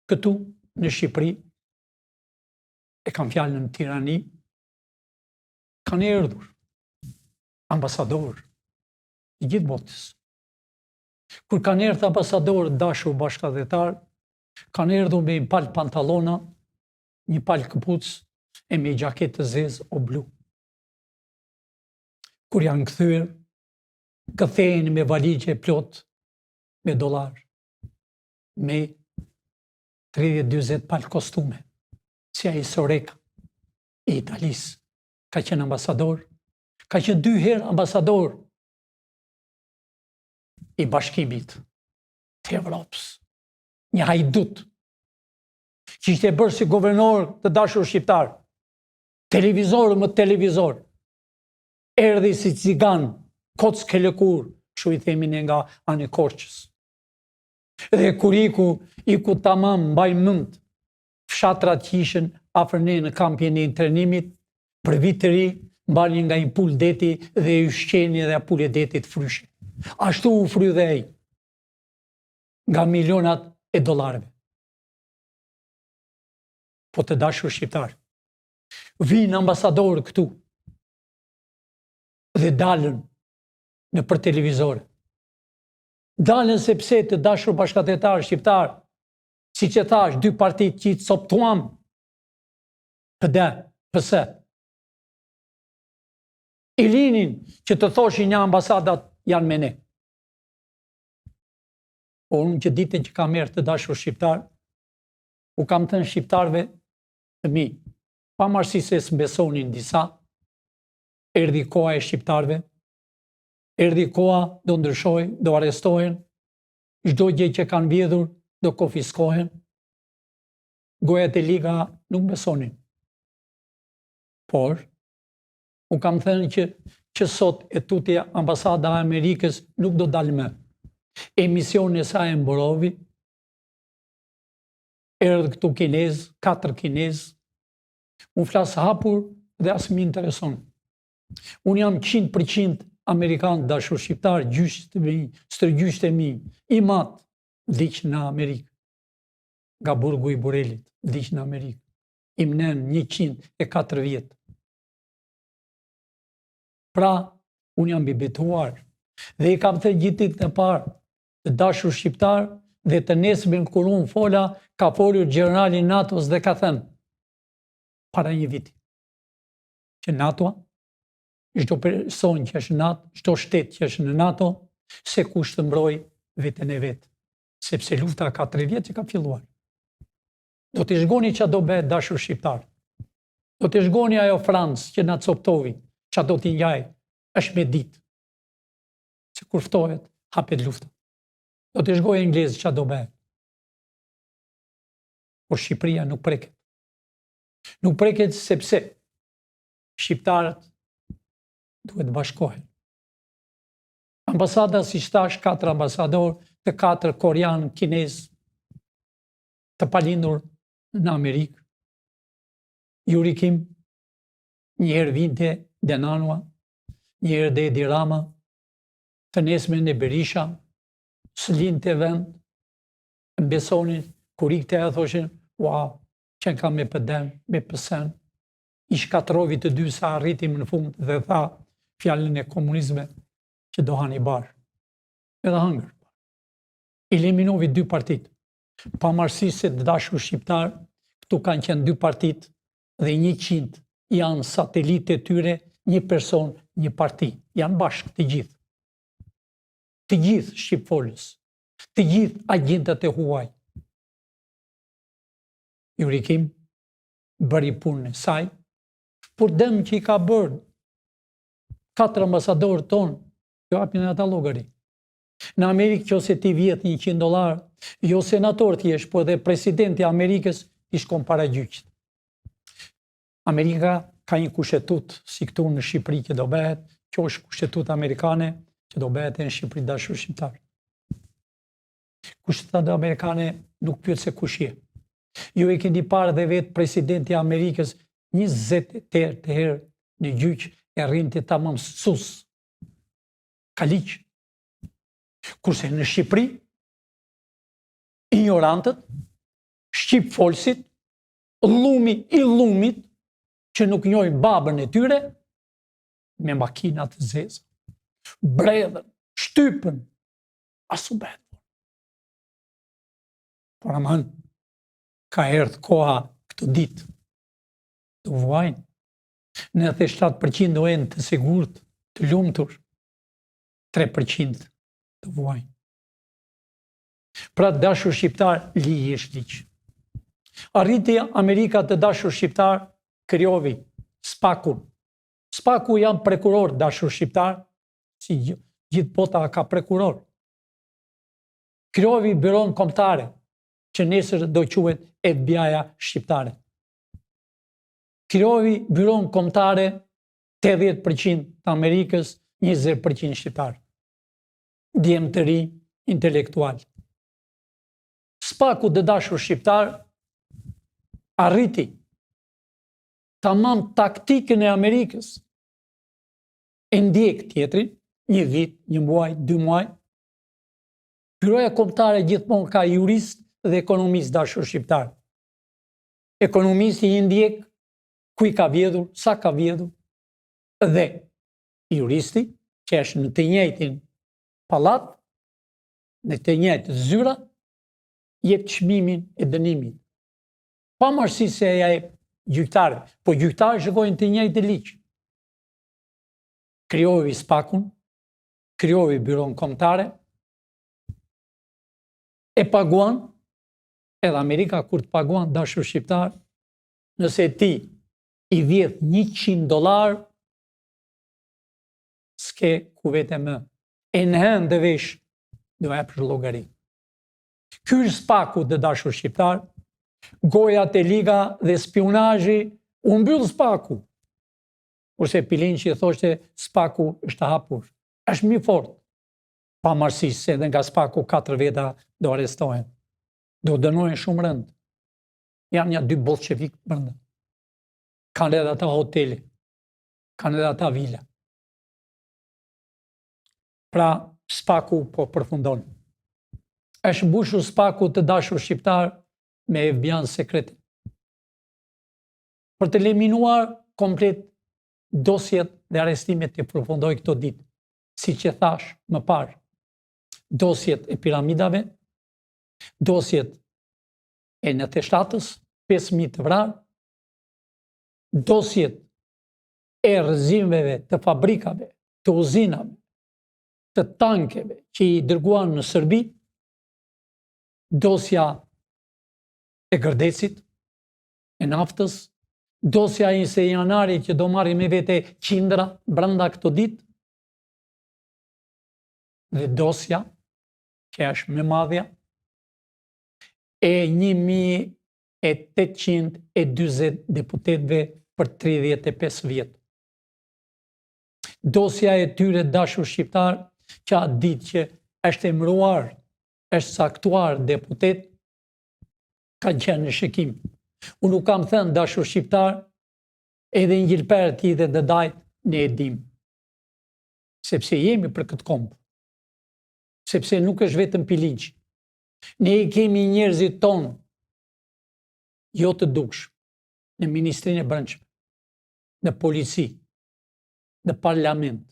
Këtu në Shqipëri, e kam fjalën në Tiranë, kanë erdhur ambasadorë të gjithë botës. Kur kanë erdhur ambasadorë të dashur bashkatdhetarë, kanë erdhur me një palë pantallona, një palë këpucë e me xhaketë të zezë o blu. Kur janë kthyer, kthehen me valixhe plot me dollarë, me 30-40 palë kostume, si ai Soreka i Italisë, ka qenë ambasador, ka qenë dy herë ambasador i bashkimit të Evropës. Një hajdut që ishte bërë si guvernor të dashur shqiptarë, televizor më televizor, erdhi si cigan, kockë e lëkurë, kështu i themi ne nga ana e Korçës. Dhe kur iku, iku tamam, mbaj mend, fshatrat që ishin afër ne në kampin e internimit, për vit të ri, mbanin nga një pulë deti dhe e ushqenin dhe pula e detit fryhej. Ashtu u fry dhe ai, nga milionat e dollarëve. Po të dashur shqiptarë, vijnë ambasadorë këtu dhe dalën nëpër televizore. Dalën sepse të dashur bashkatdhetarë shqiptarë, siç e thashë, dy partitë që i coptuam, PD, PS, i linin që të thoshin një ambasadat janë me ne. Por unë që ditën që kam erdhur të dashur shqiptarë, u kam thënë shqiptarëve të mi, pavarësisht se s'më besonin disa, erdhi koha e shqiptarëve, erdhi koha do ndryshojë, do arrestohen, çdo gjë që kanë vjedhur do konfiskohen. Gojat e liga nuk besonin. Por, u kam thënë që që sot e tutje ambasada e Amerikës nuk do dalë më. Emisionin e saj e mbarovi, erdhën këtu kinezë, katër kinezë, unë flas hapur Dhe as më intereson. Unë jam 100% amerikan, dashur shqiptar, gjyshët e mi, stërgjyshët e mi, im atë, vdiq në Amerikë, nga burgu i Burelit, vdiq në Amerikë, im nënë 104 vjet. Pra, unë jam i betuar, dhe i kam thënë gjithë ditën e parë, të dashur shqiptar, dhe të nesërmen kur unë fola, ka folur gjenerali i NATO-s dhe ka thënë, para një viti, që NATO, çdo person që është në NATO, çdo shtet që është në NATO, sekush të mbrojë veten e vet, sepse lufta ka 3 vjet që ka filluar. Do të shikoni ça do bëhet dashur shqiptar. Do të shikoni ajo Francë që na coptovi, ça do t'i ngjajë, është me ditë. Se kur ftohet, hapet lufta. Do të shikojë anglezët ça do bëhet. Por Shqipëria nuk preket. Nuk preket sepse shqiptarët duhet të bashkohen. Ambasada, siç thashë, katër ambasadorë, të katër koreanë, kinezë, të palindur në Amerikë. Yuri Kim, një herë vinte Denanua, një herë dhe Edi Rama, të nesërmen e Berisha, s'linte vend, më besoni, kur ikte e thoshin, ua, qenka me PD-n, me PS-n, i shkatërrovi të dy sa arriti më në fund dhe tha fjalën e komunizmit që do hani bar. Edhe hëngër. Eliminovi dy partitë. Pavarësisht se të dashur shqiptar, këtu kanë qenë dy partitë dhe 100 janë satelitë e tyre, një person, një parti. Janë bashkë të gjithë. Të gjithë shqipfolës. Të gjithë agjentët e huaj. Yuri Kim bëri punën e saj, por dëm që i ka bërë katër ambasadorë tonë, jo japin ata llogari. Në Amerikë qoftë se ti vjedh 100 dollar, jo senator të jesh, po edhe presidenti i Amerikës i shkon para gjyqit. Amerika ka një kushtetutë si këtu në Shqipëri që do bëhet, kjo është kushtetuta amerikane që do bëhet në Shqipëri dashur shqiptar. Kushtetuta amerikane nuk pyet se kush je. Ju e keni parë dhe vetë presidenti i Amerikës 28 herë në gjyq e rrinte tamam sus. Ka ligj. Kurse në Shqipëri, injorantët, shqipfolësit, llumi i llumit, që nuk njohin babën e tyre, me makina të zeza, bredhën, shtypën, as u bëhet. Por aman, ka erdhë koha këto ditë, do vuajnë. 97% do jenë të sigurt, të lumtur, 3% do vuajnë. Pra të dashur shqiptar, ligji është ligj. Arriti Amerika të dashur shqiptar, krijovi Spakun. Spaku janë prokurorë të dashur shqiptar, si gjithë bota ka prokurorë. Krijovi byronë kombëtare, që nesër do quhet FBI-a shqiptare. Krijovi byronë kombëtare 80% të Amerikës, 20% shqiptar. Djem të ri, intelektual. Spaku të dashur shqiptar, arriti tamam taktikën e Amerikës, e ndjek tjetrin, një vit, një muaj, dy muaj. Byroja kombëtare gjithmonë ka jurist dhe ekonomist dashur shqiptar. Ekonomisti i ndjek ku i ka vjedhur, sa ka vjedhur, dhe juristi, që është në të njëjtin pallat, në të njëjtë zyra, jep çmimin e dënimit. Pavarësisht se ja jep gjyqtarëve, po gjyqtarët shikojnë të njëjtin ligj. Krijovi Spakun, krijovi byronë kombëtare, e paguan, edhe Amerika kur të paguan dashur shqiptar, Nëse ti i vjedh 100 dollar, s'ke ku vete më. E në hënë dhe vesh, do japësh llogari. Ky është spaku të dashur shqiptar, gojat e liga dhe spiunazhi, u mbyll spaku. Kurse Pilinçi thoshte spaku është hapur. Është më i fort. Pavarësisht se edhe nga spaku 4 veta do arrestohen. Do dënohen shumë rëndë. Janë nja dy bolshevikë brenda. Kanë edhe ata hotele. Kanë edhe ata vila. Pra, Spaku po përfundon. Është mbushur Spaku të dashur shqiptarë me FBI-në sekrete. Për të eliminuar komplet dosjet dhe arrestimet të përfundojë këto ditë, siç e thashë më parë, dosjet e piramidave, dosjet e 97-ës, 5.000 të vrarë, dosjet e rrëzimeve të fabrikave, të uzinave, të tankeve që i dërguan në Serbi, dosja e Gërdecit, e naftës, dosja e 21 janarit që do marri me vete qindra brenda këto ditë, dhe dosja, që është më e madhja, e 1840 deputetëve për 35 vjet. Dosja e tyre dashur shqiptarë, që atë ditë që është emëruar, është caktuar deputet, kanë qenë në shikim. Unë nuk kam thënë dashur shqiptarë, edhe një gjilpërë të hidhet në Dajt, ne e dimë. Sepse jemi për këtë komb. Sepse nuk është vetëm Pilinçi. Ne i kemi njerëzit tonë, jo të dukshëm, në Ministrinë e Brendshme, në polici, në parlament,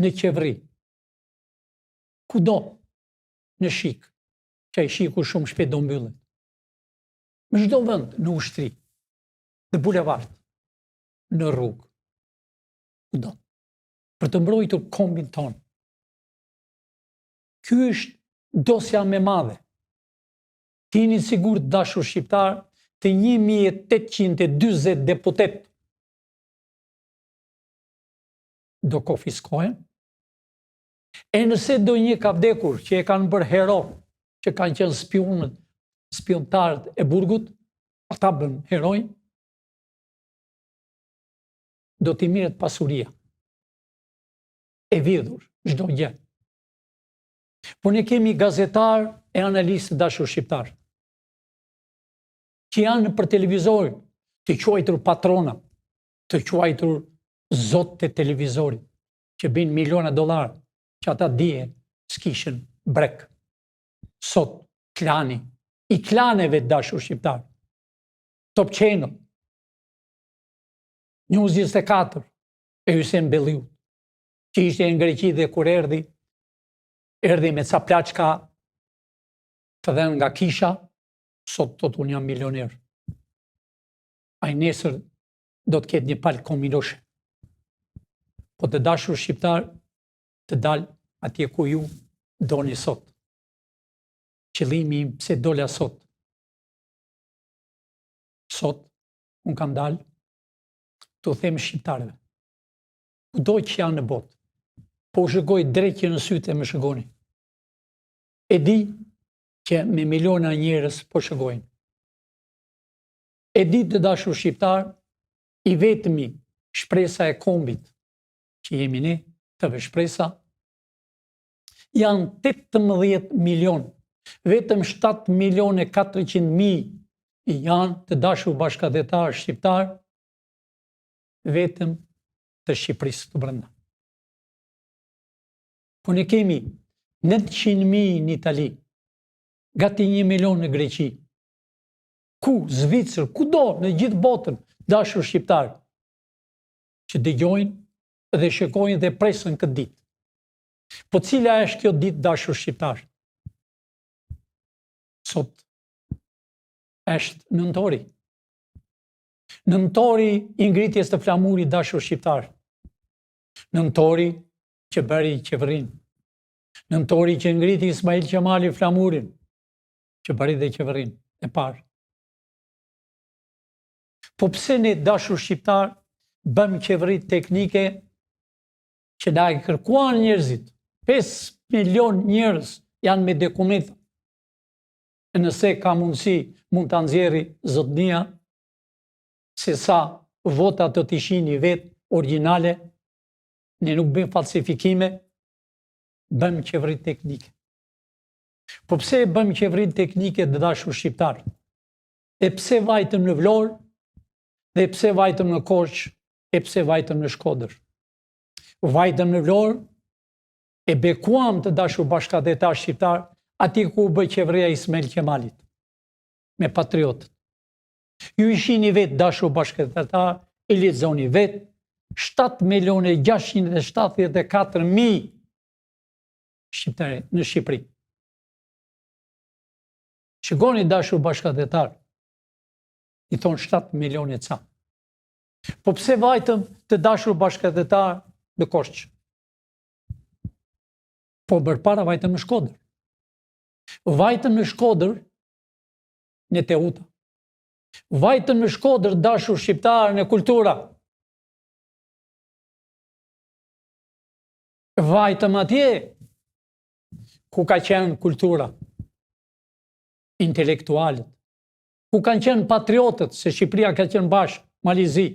në qeveri, kudo, në SHIK, që ai SHIK-u shumë shpejt do mbyllet. Në çdo vend, në ushtri, në bulevard, në rrugë, kudo, për të mbrojtur kombin tonë. Ky është dosja më e madhe. Të jeni sigurt dashur shqiptarë të 1840 deputetë do konfiskohen. E nëse ndonjë ka vdekur që e kanë bërë hero, që kanë qenë spiunët, spiuntarët e burgut, ata bënë heronj, do t'i merret pasuria e vjedhur çdo gjë. Po ne kemi gazetarë e analistë dashur shqiptarë, që janë nëpër televizor, të quajtur patrona, të quajtur zot të televizorit, që bëjnë miliona dollarë, që ata dje s'kishin brekë. Sot, klani, i klaneve dashur shqiptarë, Top Channel, News 24, e Hysen Belliut, që ishte në Greqi dhe kur erdhi, erdhi me ca plaçka të dhënë nga kisha, sot thotë unë jam milioner. Ai nesër do të ketë një palë kominoshe. Po të dashur shqiptarë, të dal atje ku ju doni sot. Qëllimi im pse dola sot. Sot, unë kam dalë t'u them shqiptarëve. Kudo që janë në botë, po u shikoj drejt që në sytë e më shikoni. E di që me miliona njerëz po shikojnë. E di të dashur shqiptarë, i vetmi shpresa e kombit që jemi ne, TV Shpresa, janë 18 milion, vetëm 7 milion e 400 mijë janë të dashur bashkatdhetarë shqiptarë, vetëm të Shqipërisë të brenda. Po ne kemi 900.000 në Itali, gati 1 milion në Greqi, ku, Zvicër, kudo, në gjithë botën, dashur shqiptarë, që dëgjojnë dhe shikojnë dhe presin këtë ditë. Po cila është kjo ditë dashur shqiptarë? Sot është nëntori. Nëntori i ngritjes të flamurit dashur shqiptarë. Nëntori që bëri qeverinë. Nëntori që ngriti Ismail Qemali flamurin, që bëri dhe qeverinë e parë. Po pse ne dashur shqiptarë bëmë qeveri teknike që na e kërkuan njerëzit, 5 milion njerëz janë me dokumenta. E nëse ka mundësi, mund ta nxjerri zotnia, se sa vota do t'i shihni vetë origjinale, ne nuk bëjmë falsifikime, bëmë qeveri teknike. Po pse e bëmë qeverinë teknike të dashur shqiptarë? E pse vajtëm në Vlorë dhe pse vajtëm në Korçë? E pse vajtëm në Shkodër? Vajtëm në Vlorë, e bekuam të dashur bashkatdhetarë shqiptarë, aty ku u bë qeveria e Ismail Qemalit, me patriotët. Ju i shihni vetë dashur bashkatdhetarë, i lexoni vetë, 7 milione 674 mijë shqiptarë në Shqipëri. Shikoni dashur bashkatdhetarë, i thonë 7 milione ca. Po pse vajtëm të dashur bashkatdhetarë në Korçë? Po përpara vajtëm në Shkodër. Vajtëm në Shkodër në Teuta. Vajtëm në Shkodër dashur shqiptarë në Kultura. Vajtëm atje ku ka qenë kultura, intelektualët, ku kanë qenë patriotët, se Shqipëria ka qenë bashkë, Mali i Zi.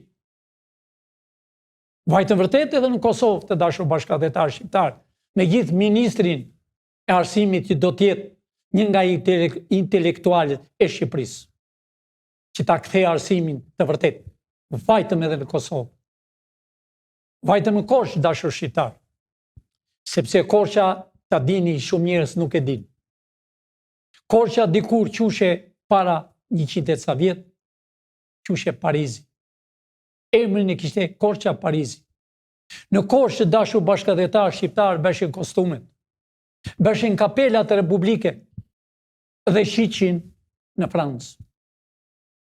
Vajtëm vërtet edhe në Kosovë të dashur bashkatdhetarë shqiptarë, me gjithë ministrin e arsimit që do të jetë një nga intelektualët e Shqipërisë, që ta kthejë arsimin të vërtet. Vajtëm edhe në Kosovë. Vajtëm në Korçë, dashur shqiptarë. Sepse Korça, ta dini, shumë njerëz nuk e dinë. Korça dikur quheshe para 100 e ca vjet, quheshe Parizi. Emrin e kishte Korça Parizi. Në Korçë të dashur bashkatdhetarë shqiptarë bëshin kostumet, bëshin kapelat republike dhe shitshin në Francë.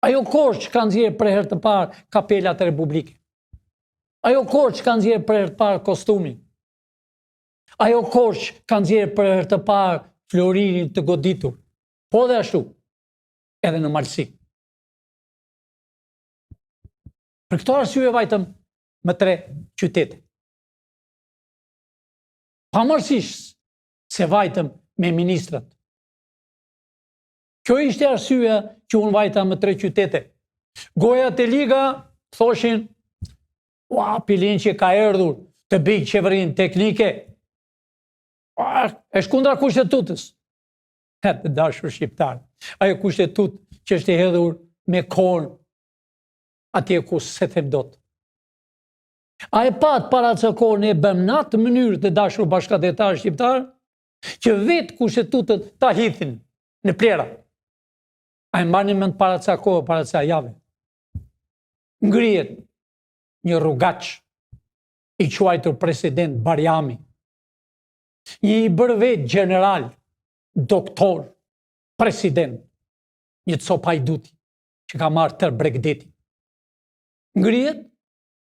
Ajo Korçë ka nxjerrë për herë të parë kapelat republike. Ajo Korçë ka nxjerrë për herë të parë kostumin. Ajo Korçë ka nxjerrë për herë të parë floririn të goditur. Po dhe ashtu, edhe në Malësi. Për këto arsye vajtëm më tre qytete. Pavarësisht se vajtëm me ministrat. Kjo ishte arsyeja që unë vajta më tre qytete. Gojat e liga thoshin, ua, Pilinçi ka erdhur të bëjë qeverinë teknike. Ua, është kundra kushtetutës. E të dashur shqiptarë. Ajo kushtetutë që është e hedhur me korë atje ku s'e them dot. A e patë para ca kohë ne bëmë në atë mënyrë të dashur bashkatdhetarë shqiptarë, që vetë kushtetutën ta hidhin në plehra. A e mbani mend para ca kohë, para ca jave. Ngrihet një rrugaç i quajtur president Barjami, një i bërë vetë gjeneral, doktor, president, një copë hajduti, që ka marrë tërë bregdetin. Ngrihet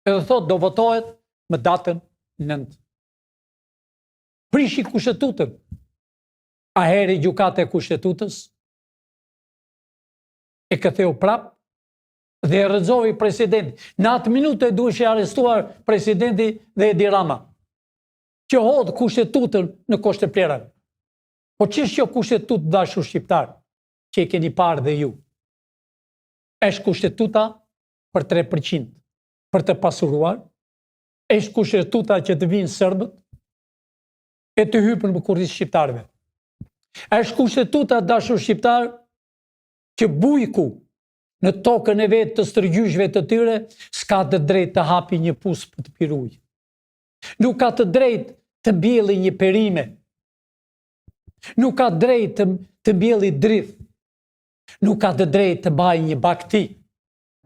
edhe thotë do votohet më datën 9. Prishi kushtetutën. Atëherë gjykata e kushtetutës e ktheu prap dhe e rrëzoi presidentin. Në atë minutë duheshin arrestuar presidenti dhe Edi Rama, që hodh kushtetutën në kosh të plehrave. Po ç'është kjo kushtetutë dashur shqiptarë, që e keni parë dhe ju? Është kushtetuta për 3%, për të pasuruar, është kushtetuta që të vijnë serbët e të hypën në kurriz shqiptarëve. Është kushtetuta dashur shqiptarë që bujku në tokën e vet të stërgjyshve të tyre s'ka të drejtë të hapi një pus për të pirë ujë. Nuk ka të drejtë të mbjelli një perime. Nuk ka drejtë të, të mbjelli drith. Nuk ka të drejtë të mbajë një bagëti.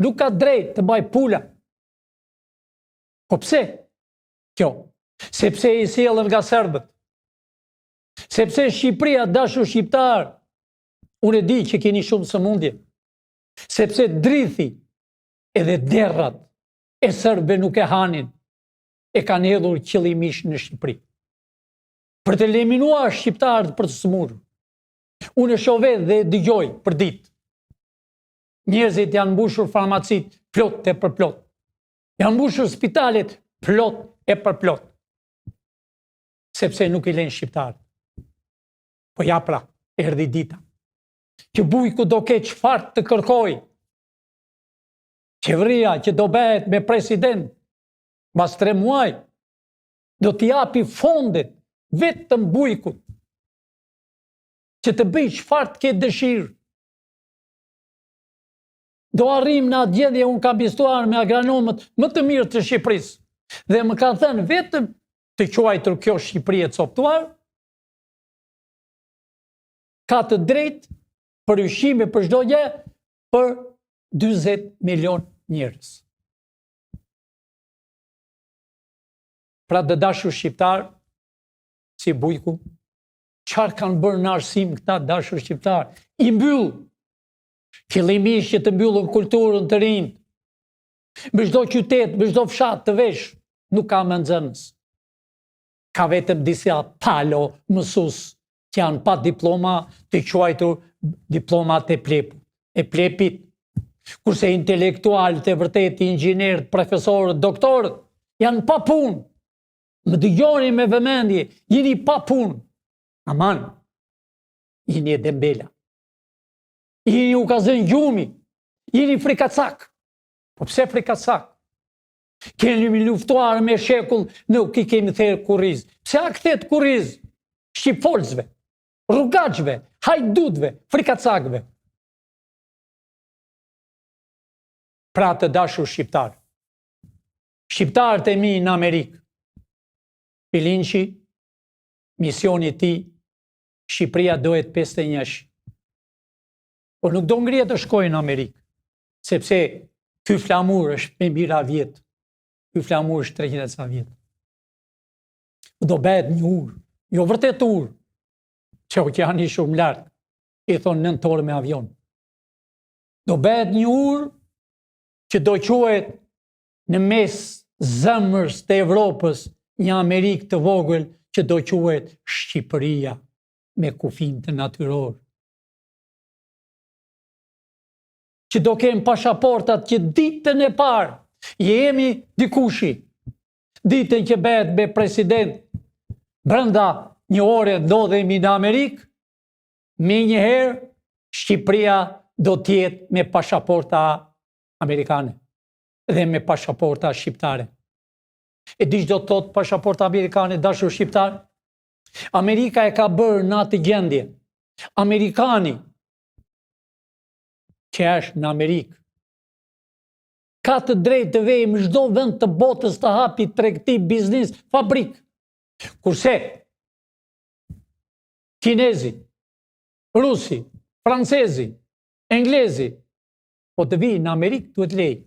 Nuk ka drejtë të mbajë pula. Po pse? Kjo, sepse i sjellën nga serbët. Sepse Shqipëria, dashur shqiptarë, unë e di që keni shumë sëmundje. Sepse drithi edhe derrat e serbëve nuk e hanin, e kanë hedhur qëllimisht në Shqipëri. Për të eliminuar shqiptarët për të sëmurë. Unë e shoh vetë dhe e dëgjoj përditë. Njerëzit janë mbushur farmacitë plot e përplot. Janë mbushur spitalet plot e përplot. Sepse nuk i lenë shqiptarët. Po ja pra, erdhi dita. Që bujku do ketë çfarë të kërkojë. Qeveria që do bëhet me president, mbas tre muaj, do t'i japi fondet vetëm bujkut, që të bëjë çfarë të ketë dëshirë. Do arrijmë në atë gjendje, unë kam biseduar me agronomët më të mirë të Shqipërisë. Dhe më kanë thënë vetëm të quajtur kjo Shqipëri e coptuar, ka të drejtë për ushqime për çdo gjë për 40 milion njerëz. Pra të dashur shqiptarë, si bujku, çfarë kanë bërë në arsim këta dashur shqiptarë? I mbyll, Qëllimi është që të mbyllën kulturën të rinjtë. Në çdo qytet, në çdo fshat të vesh, nuk ka më nxënës. Ka vetëm disa palo mësues që janë pa diploma të quajtur diplomat e pleput, e plepit. Kurse intelektualët e vërtetë, inxhinierët, profesorët, doktorët, janë pa punë. Më dëgjoni me vëmendje, jeni pa punë. Aman, jeni e dembela. Jeni u ka zënë gjumi, jeni frikacak. Po pse frikacak? Kemi luftuar me shekull, nuk i kemi therë kurriz. Pse ua kthet kurriz? Shqipfolësve, rrugaçve, hajdutve, frikacakve. Pra të dashur shqiptarë, shqiptarët e mi në Amerikë, Pilinçi, misioni i tij, Shqipëria do jetë 51. Por nuk do ngrihet të shkojë në Amerikë, sepse ky flamur është me mijëra vjet. Ky flamur është 300 e ca vjet. Do bëhet një urë, jo vërtet urë, që oqeani shumë larg, i thonë 9 orë me avion. Do bëhet një urë që do quhet në mes zemrës të Evropës një Amerikë të vogël që do quhet Shqipëria me kufinjtë natyrorë. Që do kemë pashaportat që ditën e parë jemi dikushi, ditën që bëhet me president, brenda një ore ndodhemi në Amerikë, menjëherë Shqipëria do të jetë me pashaporta amerikane dhe me pashaporta shqiptare. E di ç'do të thotë pashaporta amerikane dashur shqiptar? Amerika e ka bërë në atë gjendje. Amerikani që është në Amerikë ka të drejtë të vejë në çdo vend të botës të hapi tregti, biznis, fabrikë. Kurse kinezi, rusi, francezi, englezi, po të vijë në Amerikë duhet lejë.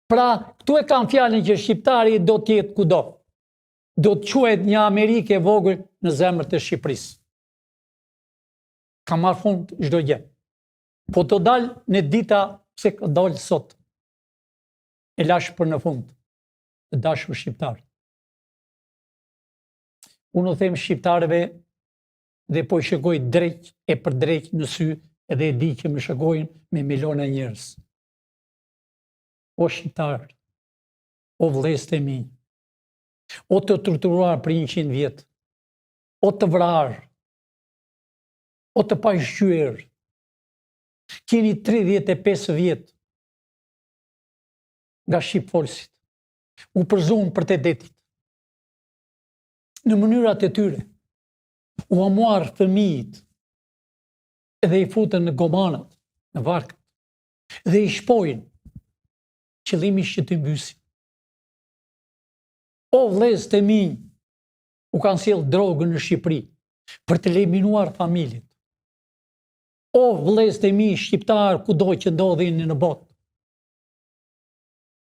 Pra, këtu e kam fjalën që shqiptari do të jetë kudo. Do të quhet një Amerikë e vogël në zemër të Shqipërisë. Ka marrë fund çdo gjë. Po të dal në dita pse ka dalë sot. E lashë për në fund. Të dashur shqiptarë. Unë u them shqiptarëve dhe po i shikoj drejt e për drejt në sy edhe e di që më shikojnë me miliona njerëz. O shqiptarë, o vëllezët e mi, o të torturuar për 100 vjet, o të vrarë, o të paushqyer, keni 35 vjet nga shqipfolësit, u përzunë përtej detit, në mënyrat e tyre, ua marrë fëmijët dhe i futën në gomanat, në varkat, dhe i shpojnë, qëllimi është që t'i mbysin. O vëllezët e mi, u kanë sjellë drogën në Shqipëri, për të eliminuar familjet. O vëllezët e mi shqiptarë kudo që ndodheni në botë,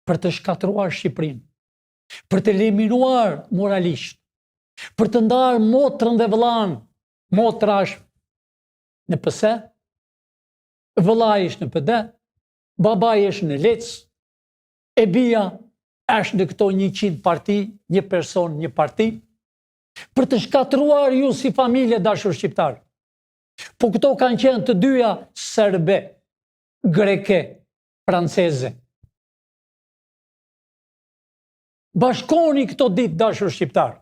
për të shkatërruar Shqipërinë, për të eliminuar moralisht, për të ndarë motrën dhe vëllanë, motra është në PS, vëllai është në PD, babai është në LEC, e bija është në këto 100 parti, një person, një parti, për të shkatërruar ju si familje dashur shqiptarë. Po këto kanë qenë të dyja serbe, greke, franceze. Bashkoni këto ditë dashur shqiptarë.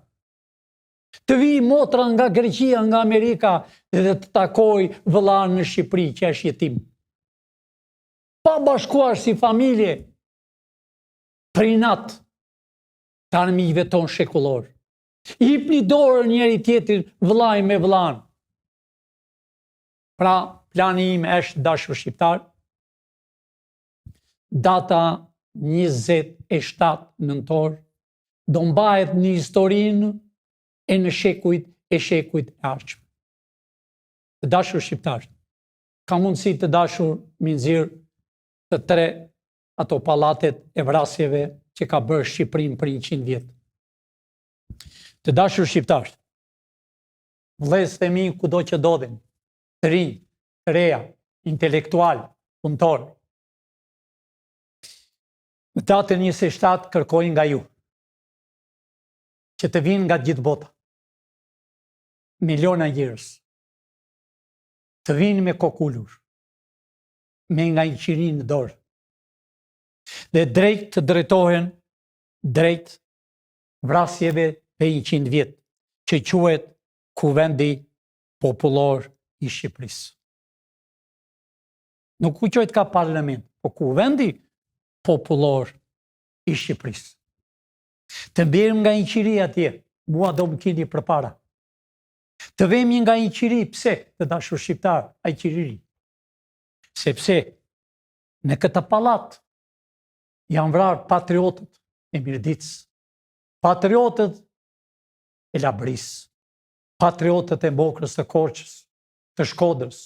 Të vijë motra nga Greqia, nga Amerika dhe të takojë vëllanë në Shqipëri që është jetim. Pa bashkuar si familje për inat të armiqve tonë shekullorë. Jipni dorën njëri tjetrit vëllai me vëllanë. Pra, plani im është dashur shqiptarë. Data 27 nëntor do mbahet në historinë e në shekujt e shekujt e ardhshëm. Të dashur shqiptarë, ka mundësi të dashur m'i nxjerr të tre ato pallatet e vrasjeve që ka bërë Shqipërinë për 100 vjet. Të dashur shqiptarë, vëllezërit e mi kudo që ndodhen, të rinj, të reja, intelektualë, punëtorë. Në datën 27 kërkoj nga ju që të vinë nga gjithë bota. Miliona njerëz të vinë me kokë ulur, me nga një qiri në dorë. Dhe drejt të drejtohen drejt vrasjeve për 100 vjet, që quhet Kuvendi Popullor i Shqipërisë. Nuk u quajt ka parlament, po Kuvendi Popullor i Shqipërisë. Të mbjerim nga një qiri atje, mua do më kini përpara. Të vemi nga një qiri, pse, të dashur shqiptarë, ai qiriri? Sepse në këtë pallat janë vrarë patriotët e Mirditës, patriotët e Labërisë, patriotët e Mokrës të Korçës, të Shkodrës,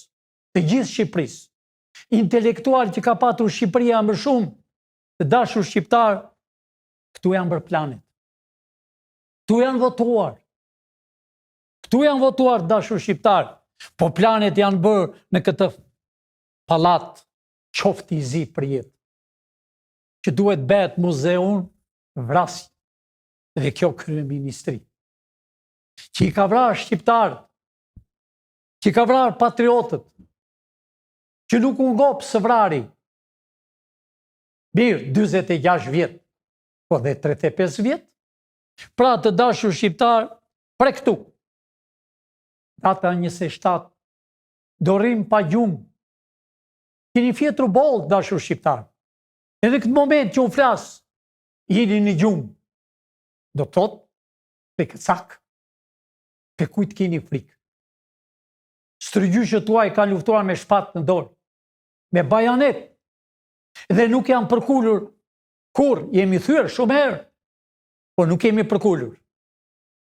të gjithë Shqipërisë, intelektualë që ka patur Shqipëria më shumë, të dashur shqiptarë, këtu janë bërë planet. Këtu janë votuar. Këtu janë votuar të dashur shqiptarë, po planet janë bërë në këtë pallat qoftë i zi për jetë. Që duhet bëhet muzeum vrasje dhe kjo kryeministri. Që i ka vrarë shqiptarët, që i ka vrarë patriotët, që nuk u ngop së vrari. Mirë, 46 vjet, po dhe 35 vjet. Pra të dashur shqiptarë, prej këtu, data 27, do rrimë pa gjumë, keni fjetur boll të dashur shqiptarë. Edhe këtë moment që unë flas, jeni në gjumë. Do të thotë, frikacakë, prej kujt keni frikë. Stërgjyshët tuaj kanë luftuar me shpatë në dorë, me bajanet, dhe nuk janë përkulur kurrë, jemi thyer shumë herë, po nuk jemi përkulur.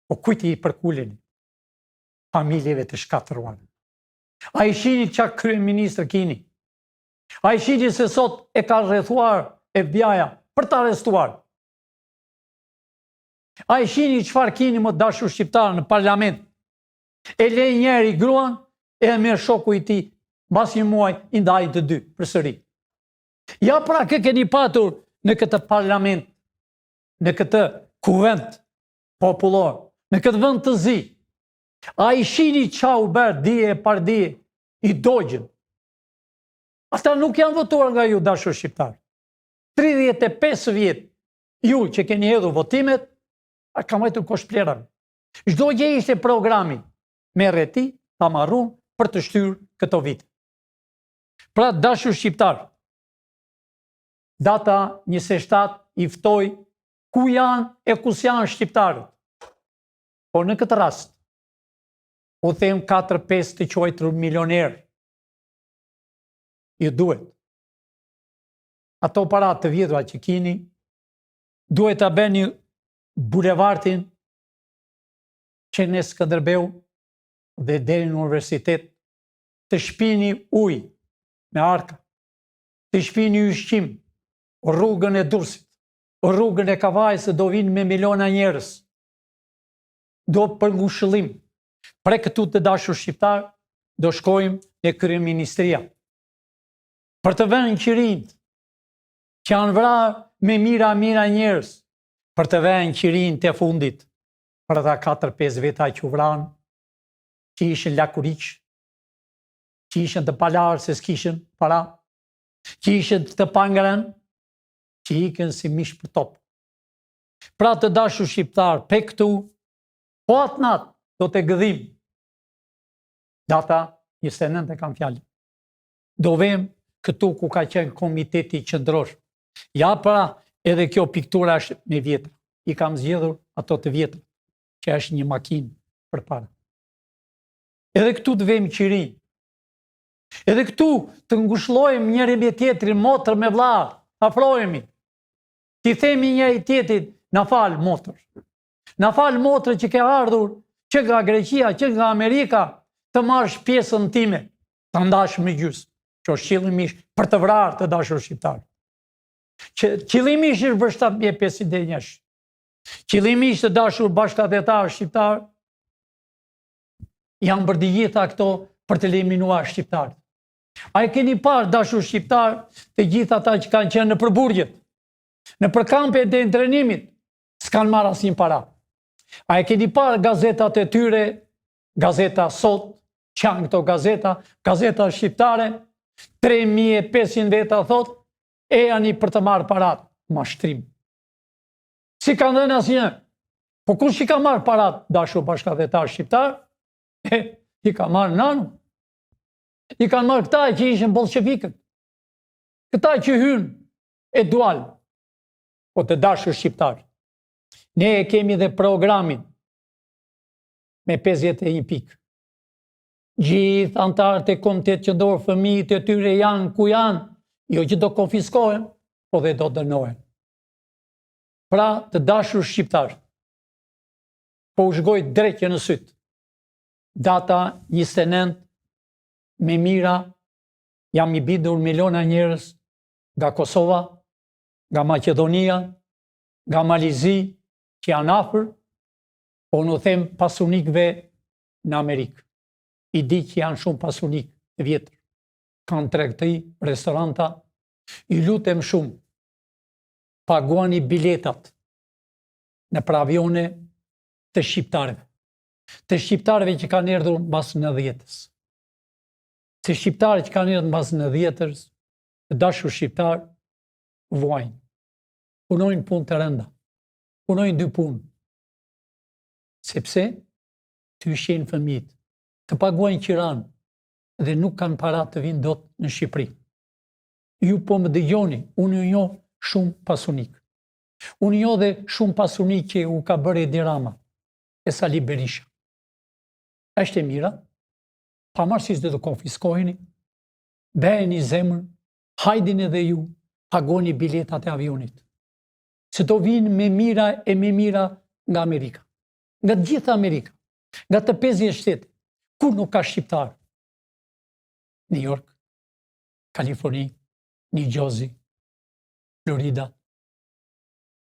Po kujt i përkuleni? Familjeve të shkatërruara. A i shini ça kryeministër kini? A i shini se sot e ka rrethuar FBI-ja për të arrestuar? A i shini çfarë kini më të dashur shqiptarë në parlament? E le njëri gruan e merr shoku i tij, mbas një muaj i ndajnë të dy përsëri. Ja pra kë keni patur në këtë parlament, në këtë kuvend popullor, në këtë vend të zi. A i shini ça u bë dje e pardje, i dogjën. Ata nuk janë votuar nga ju, dashur shqiptarë. 35 vjet, ju që keni hedhur votimet, a ka vajtur kosh plehrave. Çdo gjë ishte programi, merre ti, ta marr unë, për të shtyrë këto vite. Pra, dashur shqiptarë, data 27 i ftoj ku janë e ku s'janë shqiptarët. Por në këtë rast, u them 4-5 të quajtur milionerë, ju duhet. Ato para të vjedhura që kini, duhet ta bëni bulevardin që në Skënderbeu dhe deri në universitet, të shpini ujë me arka, të shpini ushqim, rrugën e Durrësit, rrugën e Kavajës se do vinë me miliona njerëz. Do për ngushëllim. Prej këtu të dashur shqiptarë, do shkojmë në kryeministria. Për të vënë qirinjtë, që janë vrarë me mijëra mijëra njerëz, për të vënë qirinjtë e fundit, për ata 4-5 veta që u vranë, që ishin lakuriq, që ishin të palarë se s'kishin para, që ishin të pangrënë, që ikën si mish për top. Pra të dashur shqiptarë, prej këtu, po atë natë do të gdhim. Data 29 e kam fjalën. Do vem këtu ku ka qenë komiteti qendror. Ja pra, edhe kjo piktura është me vjetra. I kam zgjedhur ato të vjetra, që është një makinë përpara. Edhe këtu të vejmë qirinj. Edhe këtu të ngushllojmë njëri me tjetrin, motër me vlla. Afrohemi. T'i themi njëri tjetrit, na fal motër. Na fal motër që ke ardhur që nga Greqia, që nga Amerika, të marrësh pjesën time, ta ndash më gjysmë. Që është qëllimisht për të vrarë të dashur shqiptarë. Që qëllimisht është bërë 7501. Qëllimisht të dashur bashkatdhetarë shqiptarë, janë bërë të gjitha këto për të eliminuar shqiptarët. A e keni parë dashur shqiptarë të gjithë ata që kanë qenë nëpër burgjet, nëpër kampet e internimit, s'kanë marrë asnjë para. A e keni parë gazetat e tyre, gazeta sot, që janë këto gazeta, gazeta shqiptare, 3500 veta thotë, ejani për të marrë paratë, mashtrim. S'i kanë dhënë asnjë. Po kush i ka marrë paratë, dashur bashkatdhetarë shqiptarë? E, i ka marrë Nano. I kanë marrë këta që ishin bolshevikët. Këta që hynë e dual. Po të dashur shqiptarë. Ne e kemi dhe programin me 51 pikë. Gjithë anëtarët e komitetit qendror fëmijët e tyre janë ku janë, jo që do konfiskohen, po dhe do dënohen. Pra, të dashur shqiptarë, po u shikoj drejt në sytë. Data 29 me mijëra, jam i bindur miliona njerëz nga Kosova, nga Maqedonia, nga Mali i Zi, që janë afër, po unë u them pasunikëve në Amerikë. I di që janë shumë pasunikë të vjetër. Kanë tregti, restoranta. I lutem shumë, paguani biletat nëpër avione të shqiptarëve. Të shqiptarëve që kanë erdhur mbas 90-ës. Se shqiptarët që kanë erdhur mbas 90-ës, të dashur shqiptarë, vuajnë. Punojnë punë të rënda. Punojnë dy punë. Sepse t'i ushqejnë fëmijët, të paguajnë qiranë dhe nuk kanë para të vijnë dot në Shqipëri. Ju po më dëgjoni, unë ju njoh shumë pasunikë. Unë njoh dhe shumë pasunikë që u ka bërë Edi Rama e Sali Berisha. Është e mira, pavarësisht do të konfiskoheni, bëjeni zemër, hajdini edhe ju, paguani biletat e avionit. Se do vijnë me mijëra e me mijëra nga Amerika. Nga të gjitha Amerika. Nga të 50 shtetet. Ku nuk ka shqiptarë? New York, Kaliforni, New Jersey, Florida.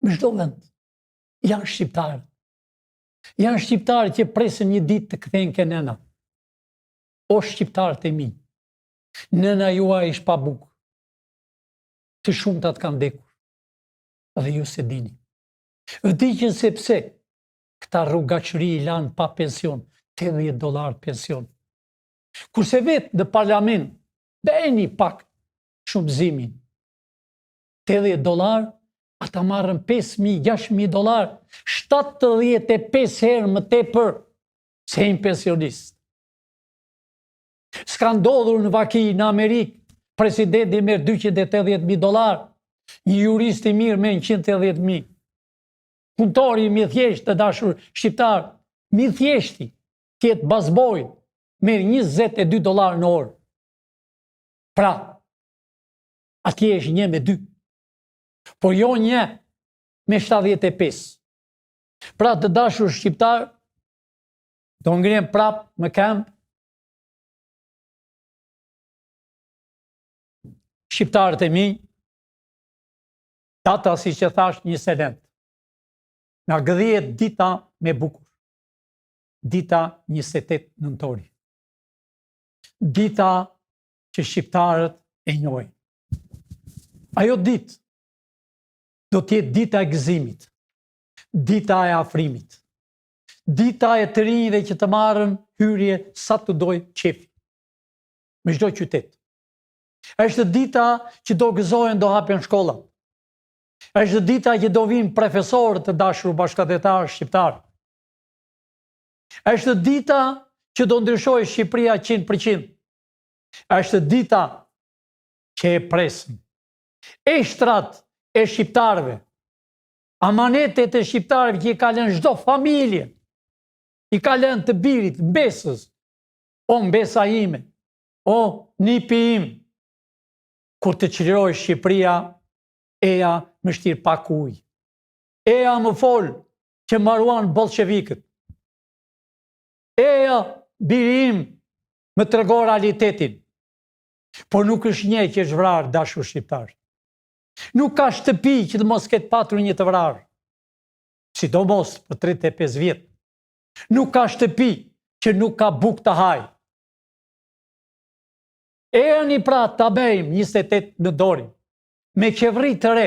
Në çdo vend janë shqiptarë. Janë shqiptarë që presin një ditë të kthehen ke nëna. O shqiptarët e mi, nëna juaj është pa bukë. Të shumtat kanë vdekur. Dhe ju s'e dini. Vdiqën sepse këta rrugaçëri i lanë pa pension, 80 dollar pension. Kurse vetë në parlament, bëni pak shumëzimin. 80 dollar, ata marrin 5.000, 6.000 dollar, 75 herë më tepër se një pensionist. S'ka ndodhur në vaki në Amerikë, presidenti merr 280.000 dollar, një jurist i mirë merr 180.000. Punëtori më i thjeshtë të dashur shqiptarë, më i thjeshti, të jetë busboy, merr 22 dollar në orë. Pra, atje është një me dy, por jo një me 75. Pra të dashur shqiptarë, do ngrihen prap në këmbë, shqiptarët e mi, data siç e thashë 29. Na gdhihet dita më e bukur. Dita 28 nëntori. Dita që shqiptarët e njohin. Ajo ditë do të jetë dita e gëzimit, dita e afrimit, dita e të rinjve që të marrën hyrje sa të dojë qefi, në çdo qytet. Është dita që do gëzohen, do hapen shkolla. Është dita që do vijnë profesorë të dashur bashkatdhetarë shqiptarë. Është dita që do ndryshojë Shqipëria 100%. Është dita që e presim. Eshtrat e shqiptarëve, amanetet e shqiptarëve që i ka lënë çdo familje, i ka lënë të birit, mbesës, o mbesa ime, o nipi im, kur të çlirohet Shqipëria, Eja më shtir pak ujë. Eja më fol që mbaruan bolshevikët. Eja, biri im, më trego realitetin. Por nuk është një që është vrarë, dashur shqiptarë. Nuk ka shtëpi që të mos ketë patur një të vrarë. Sidomos për 35 vjet. Nuk ka shtëpi që nuk ka bukë të hajë. Ejani pra ta bëjmë 28 nëntorin me qeveri të re.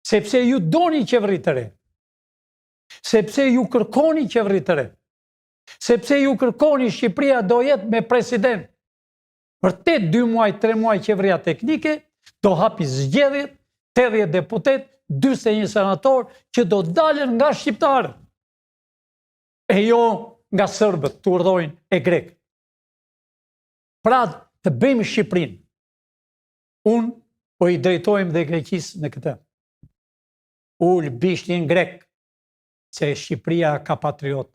Sepse ju doni qeveri të re. Sepse ju kërkoni qeveri të re. Sepse ju kërkoni Shqipëria do jetë me president. Vërtet 2 muaj, 3 muaj qeveria teknike, do hapi zgjedhjet, 80 deputetë, 41 senatorë, që do dalin nga shqiptarët. E jo nga serbët, të urdhojnë e grekët. Pra të bëjmë Shqipërinë. Unë po i drejtohem dhe Greqisë në këtë. Ul bishtin grek, se Shqipëria ka patriotë.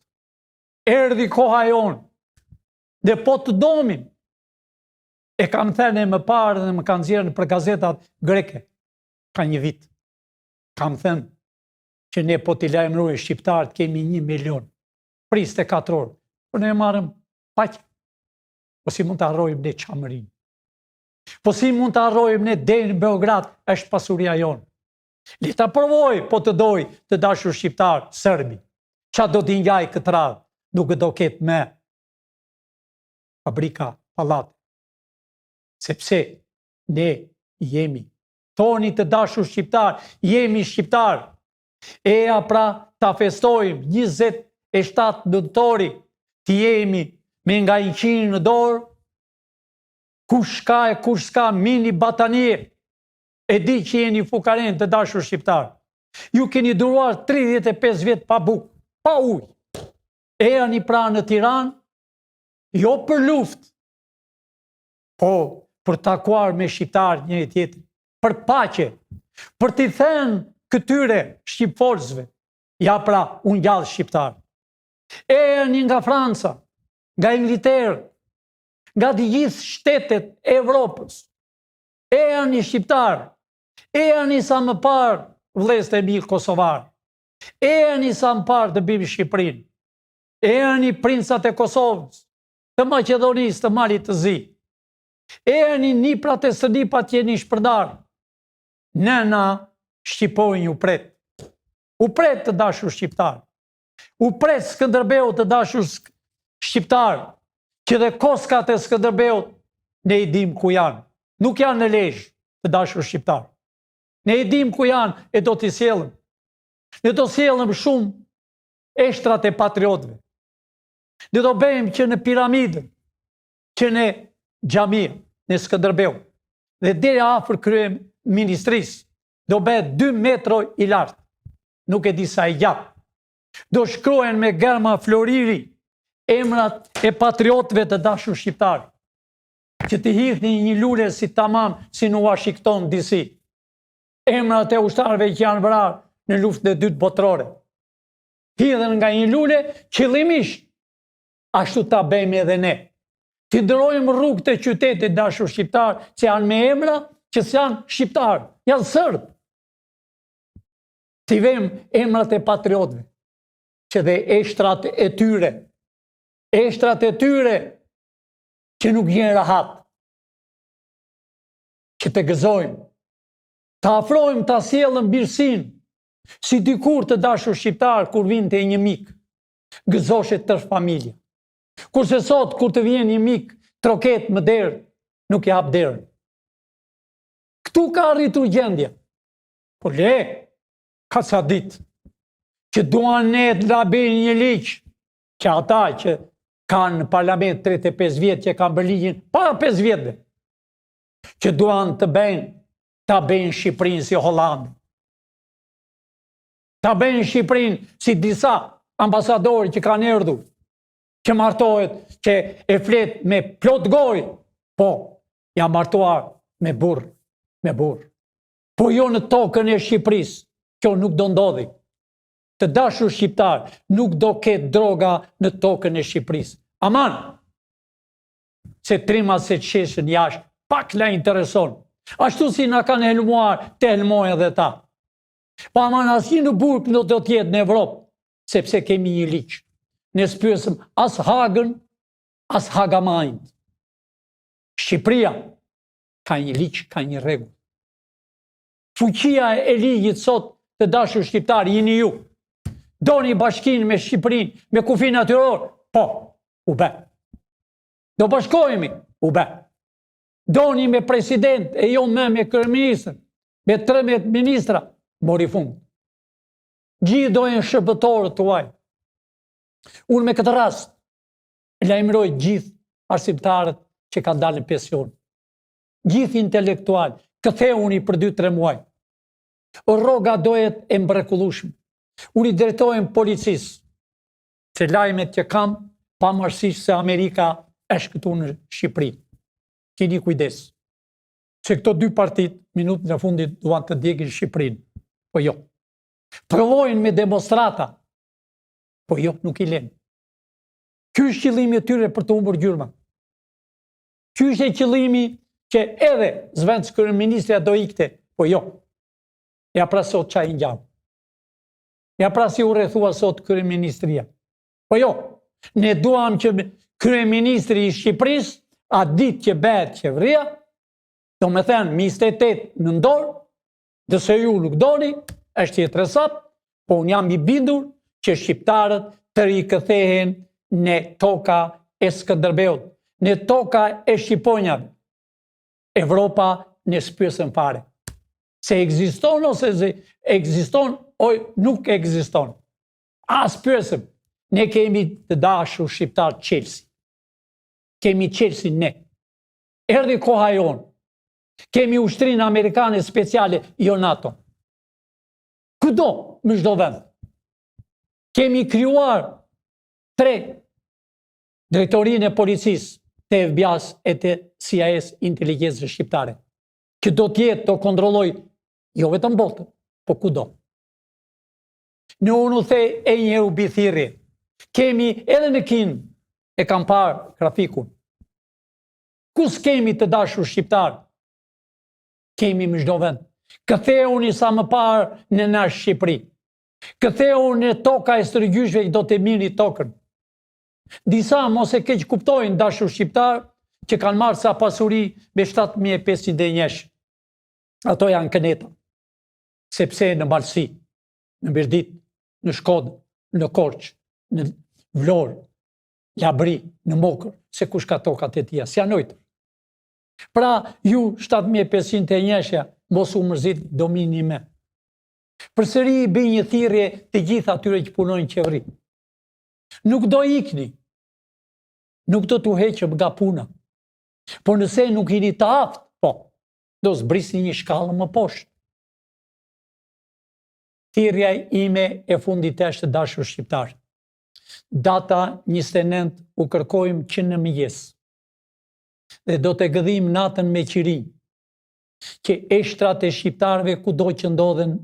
Erdhi koha jonë, dhe po të domim, e kam thënë më parë dhe më kanë nxjerrë nëpër gazetat greke, ka një vit, kam thënë që ne po t'i lajmërojë shqiptarët kemi një milion, për 24 orë, por ne e marrëm paq, po si mund të harrojmë ne Çamërinë? Po si mund të harrojmë ne deri në Beograd është pasuria jonë? Le ta provojë, po të dojë të dashur shqiptarë, serbi. Ça do t'i ngjajë këtë radhë, nuk do ketë me fabrika, pallate. Sepse ne jemi, toni të dashur shqiptarë, jemi shqiptarë. Eja pra ta festojmë 27 nëntori, të jemi me nga 100 në dorë, kush ka e kush s'ka mini batanije, E di që jeni fukaren të dashur shqiptarë. Ju keni duruar 35 vjet pa bukë, pa ujë. Ejani pra në Tiranë, jo për luftë, po për takuar me shqiptarët njëri-tjetrin, për paqe, për t'i thënë këtyre shqipfolësve, ja pra, u ngjall shqiptarë. Ejani nga Franca, nga Ingilterra, nga të gjithë shtetet e Evropës, Ejani shqiptarë, ejani sa më parë vëllezërit e mi kosovarë, ejani sa më parë të bëjmë Shqipërinë, ejani princat e Kosovës, të Maqedonisë, të Malit të Zi, ejani niprat e stërnipat që jeni shpërndarë, nëna shqiponjë ju pret, u pret të dashur shqiptarë, U pret Skënderbeu të dashur shqiptarë, që dhe koskat e Skënderbeut ne i dim ku janë. Nuk janë në Lezhë, të dashur shqiptarë. Ne i dim ku janë e do t'i sjellëm. Ne do sjellëm shumë eshtrat e patriotëve. Ne do bëjmë që në piramidën, që në xhami, në Skënderbeu, dhe deri afër kryeministrisë, do bëhet 2 metro i lartë. Nuk e di sa i gjatë. Do shkruhen me gërma floriri emrat e patriotëve të dashur shqiptarë, që të hidhni një lule si tamam si në Washington DC. Emrat e ushtarëve që janë vrarë në luftën e dytë botërore. Hidhen nga një lule qëllimisht ashtu ta bëjmë edhe ne. T'i ndërrojmë rrugët e qytetit dashur shqiptarë që janë me emra që s'janë shqiptarë, janë serbë. T'i vëmë emrat e patriotëve, që dhe eshtrat e tyre, eshtrat e tyre që nuk jenë rahat, që të gëzojmë, të afrojmë, ta sjellëm birësinë, si dikur të dashur shqiptarë kur vinte një mik, gëzoshe tërë familja. Kurse sot, kur të vjen një mik, troket në derë, nuk i hap derën. Këtu ka arritur gjendja. Po le, ka ca ditë, që duan ne të na bëjnë një ligj, që ata që kanë në parlament 35 vjet që kanë bërë ligjin para 5 vjetëve, që duan të bëjnë, ta bëjnë Shqipërinë si Holandë. Ta bëjnë Shqipërinë si disa ambasadorë që kanë erdhur, që martohet, që e flet me plot gojë, po, jam martuar me burrë, me burrë. Po jo në tokën e Shqipërisë, kjo nuk do ndodhi. Të dashur shqiptarë, nuk do ketë droga në tokën e Shqipërisë. Aman, se trimat se ç'shesin jashtë, pak na intereson. Ashtu si na kanë helmuar, të helmojnë edhe ata. Po aman asnjë në burg nuk do të jetë në Evropë, sepse kemi një ligj. Ne s'pyesim as Hagën, as Hagamajt. Shqipëria ka një ligj, ka një rregull. Fuqia e ligjit sot të dashur shqiptarë jeni ju. Doni bashkinë me Shqipërinë, me kufi natyror? Po, u bë. Do bashkohemi? U bë. Doni me president e jo më me kryeministër, me 13 ministra, mori fund. Gjithë do jenë shërbëtorët tuaj. Unë me këtë rast, lajmëroj gjithë arsimtarët që kanë dalë në pension. Gjithë intelektualë, kthehuni për 2-3 muaj. Rroga do jetë e mbrekullueshme. Unë i drejtohem policisë, se lajmet që kam, pavarësisht se Amerika është këtu në Shqipëri. Kini kujdes. Se këto dy partitë, minutën e fundit, duan të djegin Shqipërinë. Po jo. Provojnë me demonstrata. Po jo, nuk i lenë. Ky është qëllimi i tyre për të humbur gjurma. Ky është qëllimi që edhe zëvendëskryeministrja do ikte, po jo. Ja pra sot ça i ngjau. Ja pra si u rrethua sot kryeministria. Po jo, ne duam që kryeministri i Shqipërisë, atë ditë që bëhet qeveria, domethënë 28 nëntor, Nëse ju nuk doni, është tjetër hesap, po unë jam i bindur që shqiptarët të rikthehen në toka e Skënderbeut, në toka e Shqiponjave. Evropa ne s'pyesim fare. Se ekziston ose se ekziston, o nuk ekziston. As pyesim. Ne kemi të dashur shqiptarë çelësin. Kemi çelësin ne. Erdhi koha jonë. Kemi ushtrinë amerikane speciale, jo NATO. Kudo, në çdo vend. Kemi krijuar tre drejtorinë e policisë, të FBI-s e të CIA-s inteligjencës shqiptare, që do të jetë të kontrollojë jo vetëm botën, po kudo. Në unë u the e një u bi thirrje. Kemi edhe në Kinë, e kam parë grafikun. Ku s'kemi të dashur shqiptarë? Kemi në çdo vend. Kthehuni sa më parë në në Shqipëri. Kthehuni në toka e stërgjyshve që do të merrni tokën. Disa mos e keqkuptojnë dashur shqiptarë që kanë marrë sa pasuri me 7501. Ato janë këneta. Sepse në Malësi, në Mirditë, në Shkodër, në Korçë, në Vlorë, Labëri, në Mokër, se kush ka tokat e tija, s'janë ujtë. Pra, ju 7501-shja, mos u mërzit do mini me. Përsëri i bëj një thirrje të gjithë atyre që punojnë qeveri. Nuk do ikni, nuk do t'u heqëm nga puna. Por nëse nuk jeni të aftë, po, do zbrisni një shkallë më poshtë. Thirrja ime e fundit është të dashur shqiptarë. Data 29 u kërkojmë që në mëngjes. Dhe do të gdhijmë natën me qirinj, që eshtrat e shqiptarëve kudo që ndodhen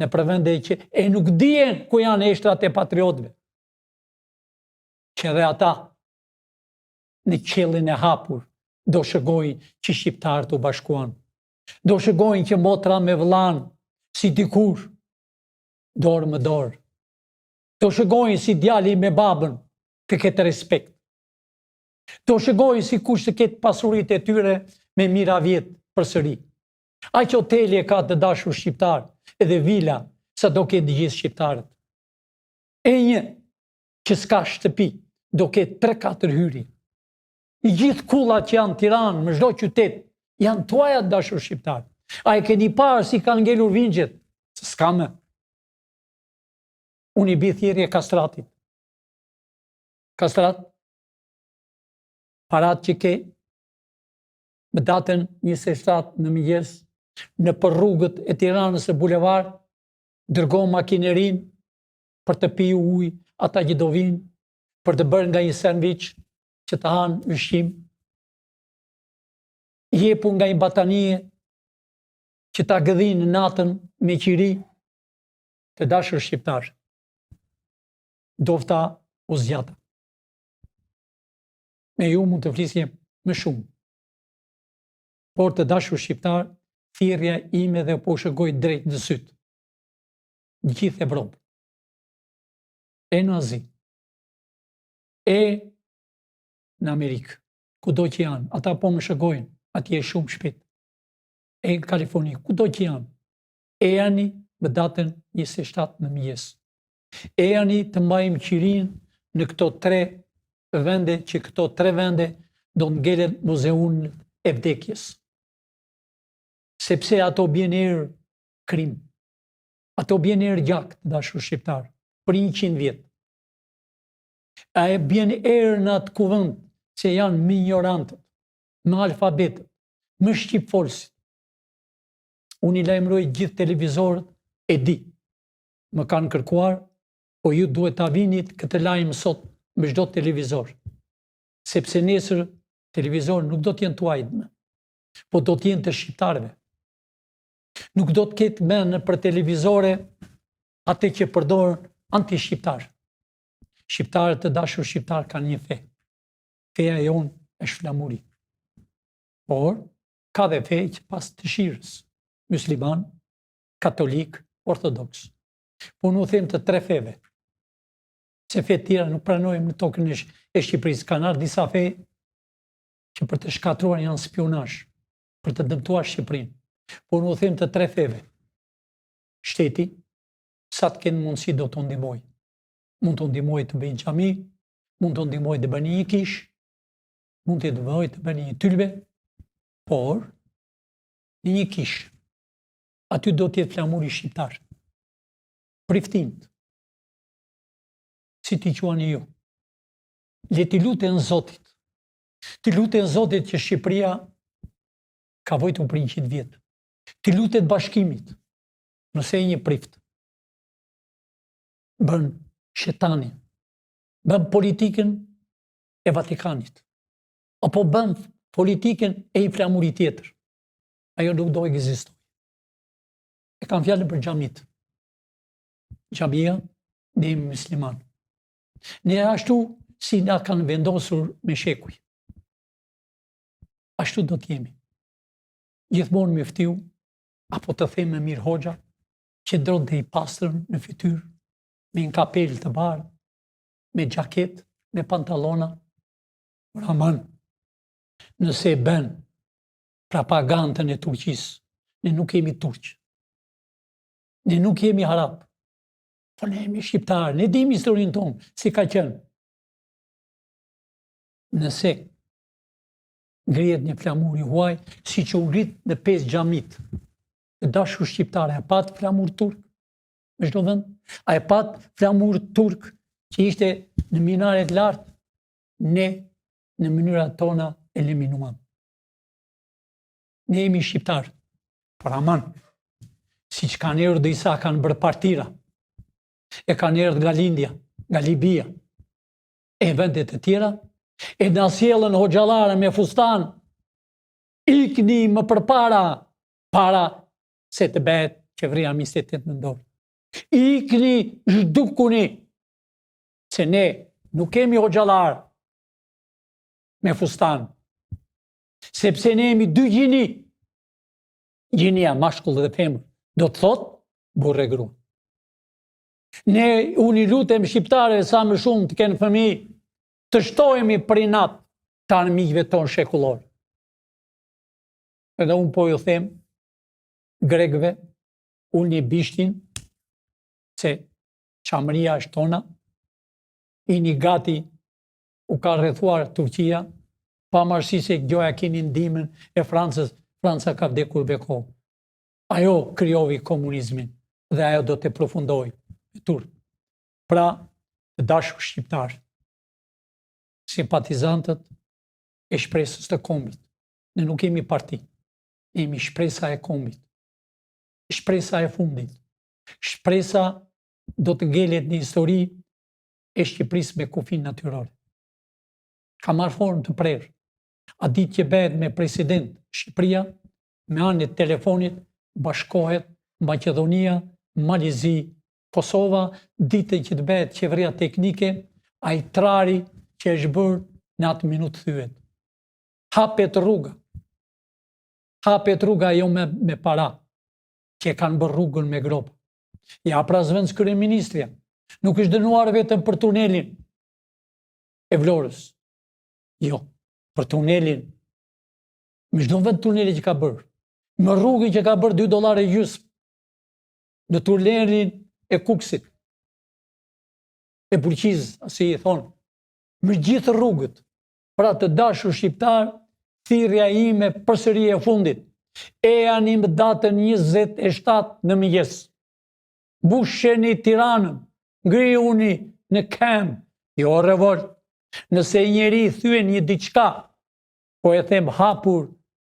nëpër vende që e nuk dihen ku janë eshtrat e patriotëve. Që edhe ata në qiellin e hapur do shikojnë që shqiptarët u bashkuan. Do shikojnë që motra me vëllanë si dikur dorë më dorë. Do shikojnë si djali me babën të ketë respekt. Do shikojnë si kush të ketë pasuritë e tyre me mijëra vjet përsëri. Aq hotele ka të dashur shqiptarë edhe vila sa do ketë të gjithë shqiptarët. E një që s'ka shtëpi, do ketë 3-4 hyrje. I gjithë kullat që janë në Tiranë, në çdo qytet, janë tuaja të dashur shqiptarë. A e keni parë si kanë ngelur vinçet? Se s'ka më. Unë i bëj thirrje Kastratit. Kastrat, paratë që ke, më datën 27 në mëngjes, nëpër rrugët e Tiranës e bulevard, dërgo makinerinë për të piu ujë ata që do vinë, për të bërë nga një sandwich që të hanë ushqim, jepu nga një batanije që ta gdhijnë natën me qiri të dashur shqiptarë. Dofta u zgjata. Me ju mund të flisje më shumë. Por të dashur shqiptarë, thirrja ime dhe po u shikoj drejt në sytë. Gjithë Evropën. E në Azi. E në Amerikë. Kudo që janë, ata po më shikojnë, atje shumë shpejt. E në Kaliforni, kudo që janë. Ejani më datën 27 në mëngjes. Ejani të mbajmë qirin në këto tre vende që këto tre vende do të ngelen muzeun e vdekjes. Sepse ato bjen erë krim. Ato bjen erë gjak, të dashur shqiptarë, për 100 vjet. A e bjen erë në atë kuvend se janë më injorantët, më analfabetët, më shqipfolësit. Unë i lajmëroj gjithë televizorët, e di. Më kanë kërkuar, po ju duhet ta vinit këtë lajm sot në çdo televizor. Sepse nesër televizorët nuk do të jenë tuajt më, po do të jenë të shqiptarëve. Nuk do të ketë më nëpër televizore atë që përdor anti-shqiptar. Shqiptarët të dashur shqiptarë kanë një fe. Feja jonë është flamuri. Por, ka dhe fe që pas dëshirës, musliman, katolik, ortodoks. Po unë u them të tre feve, se fe tjera nuk pranojmë në tokën e Shqipërisë. Kanë ardhur disa fe që për të shkatërruar janë spiunazh, për të dëmtuar Shqipërinë. Po unë u them të tre feve. Shteti, sa të kenë mundësi do t'u ndihmojë. Mund t'u ndihmojë të bëjnë xhami, mund t'u ndihmojë të bëjnë një kishë, mund të ndihmojë të bëjnë një tylbe, por në një kishë aty do të jetë flamuri shqiptar. Priftinjtë, si t'i quani ju, le t'i luten Zotit, t'i luten Zotit që Shqipëria ka vojtur për 100 vjet, t'i lutet bashkimit, nëse një prift, bën shetanin, bën politikën e Vatikanit, apo bën politikën e një flamuri tjetër, ajo nuk do ekzistojë. E kam fjalën për xhamitë. Xhamia, ne jemi muslimanë. Ne ashtu si na kanë vendosur me shekuj. Ashtu do të jemi. Gjithmonë myftiu, apo të them më mirë hoxha, qëndronte i pastër në fytyrë, me një kapelë të bardhë, me xhaketë, me pantallona, por aman, nëse e bën propagandën e Turqisë, ne nuk jemi turq, ne nuk jemi arabë, po ne jemi shqiptarë, ne dimë historinë tonë, si ka qenë. Nëse ngrihet një flamur i huaj, siç u ngrit në pesë xhamitë, të dashur shqiptarë, e patë flamur turk, në çdo vend, a e patë flamur turk që ishte në minaret lart, ne në mënyrat tona eliminuam. Ne jemi shqiptarë, por aman, siç kanë erdhur disa kanë bërë partira, e kanë erdhur nga Lindja, nga Libia, e vende të tjera, e na sjellën hoxhallarë me fustan, ikni më përpara, para se të bëhet qeveria 28 nëntor. Ikni, zhdukuni, se ne nuk kemi hoxhallarë me fustan, sepse ne jemi dy gjini, gjinia mashkull dhe femër, do të thotë burrë e grua. Ne unë i lutem shqiptarëve sa më shumë të kenë fëmijë, të shtohemi për inat të armiqve tonë shekullorë. Edhe unë po ju them grekëve, ulni bishtin se Çamëria është tona, jini gati u ka rrethuar Turqia, pavarësisht se gjoja keni ndihmën e Francës, Franca ka vdekur me kohë. Ajo krijoi komunizmin dhe ajo do të përfundojë me turp. Pra, të dashur shqiptarë, simpatizantët e shpresës të kombit, Ne nuk jemi parti. Ne jemi shpresa e kombit. Shpresa e fundit. Shpresa do të ngelet në histori e Shqipërisë me kufi natyror. Ka marrë formë të prerë. Atë ditë që bëhet me president Shqipëria, me anë të telefonit bashkohet Maqedonia, Mali i Zi, Kosova, ditën që të bëhet qeveria teknike, ai trari që është bërë në atë minutë thyhet. Hapet rruga. Hapet rruga jo me, me para, që e kanë bërë rrugën me gropë. Ja pra zëvendëskryeministrja, nuk është dënuar vetëm për tunelin e Vlorës. Jo, për tunelin, me çdo vend tuneli që ka bërë, me rrugën që ka bërë 2 dollarë e gjysmë, në tunelin e Kukësit, e Bulqizës, si i thonë, me gjithë rrugët, pra të dashur shqiptarë, thirrja ime përsëri e fundit, ejani më datën 27 në mëngjes. Mbusheni Tiranën, ngrihuni në këmbë, jo revoltë. Nëse njeri thyen një diçka, po e them hapur,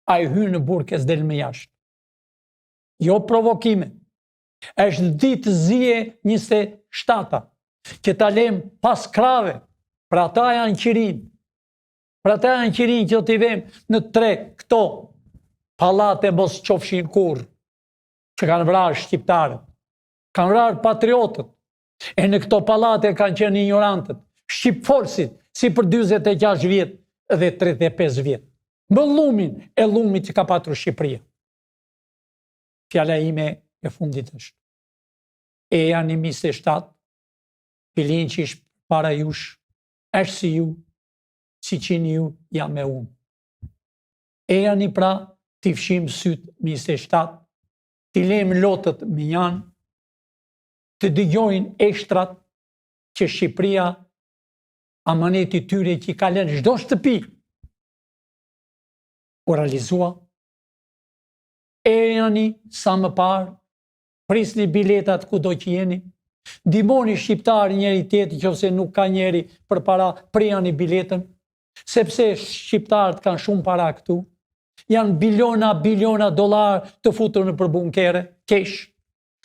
ai hyn në burg e s'del më jashtë. Jo provokime. Është ditë zie 27-ta, që ta lëmë pas krahëve, për ata janë qirinj. Për ata janë qirinj që do t'i vëmë në treg këto pallate mos qofshin kurrë, që kanë vrarë shqiptarët, kanë vrarë patriotët, e në këto pallate kanë qenë injorantët, shqipfolësit, si për 46 vjet dhe 35 vjet. Më llumin e llumit që ka patur Shqipëria. Fjala ime e fundit është. Ejani 27, Pilinçi është para jush, është si ju, siç jeni ju, jam e unë. Ejani pra, t'i fshijmë sytë më 27, t'i lejmë lotët mënjanë, të dëgjojnë eshtrat që Shqipëria amaneti i tyre që i ka lënë çdo shtëpi, u realizua, Ejani sa më parë, prisni biletat kudo që jeni, ndihmoni shqiptarë njëri tjetrin qoftë se nuk ka njeri për para, prijani biletën, sepse shqiptarët kanë shumë para këtu, janë biliona, biliona dollarë të futur nëpër bunkere, kesh,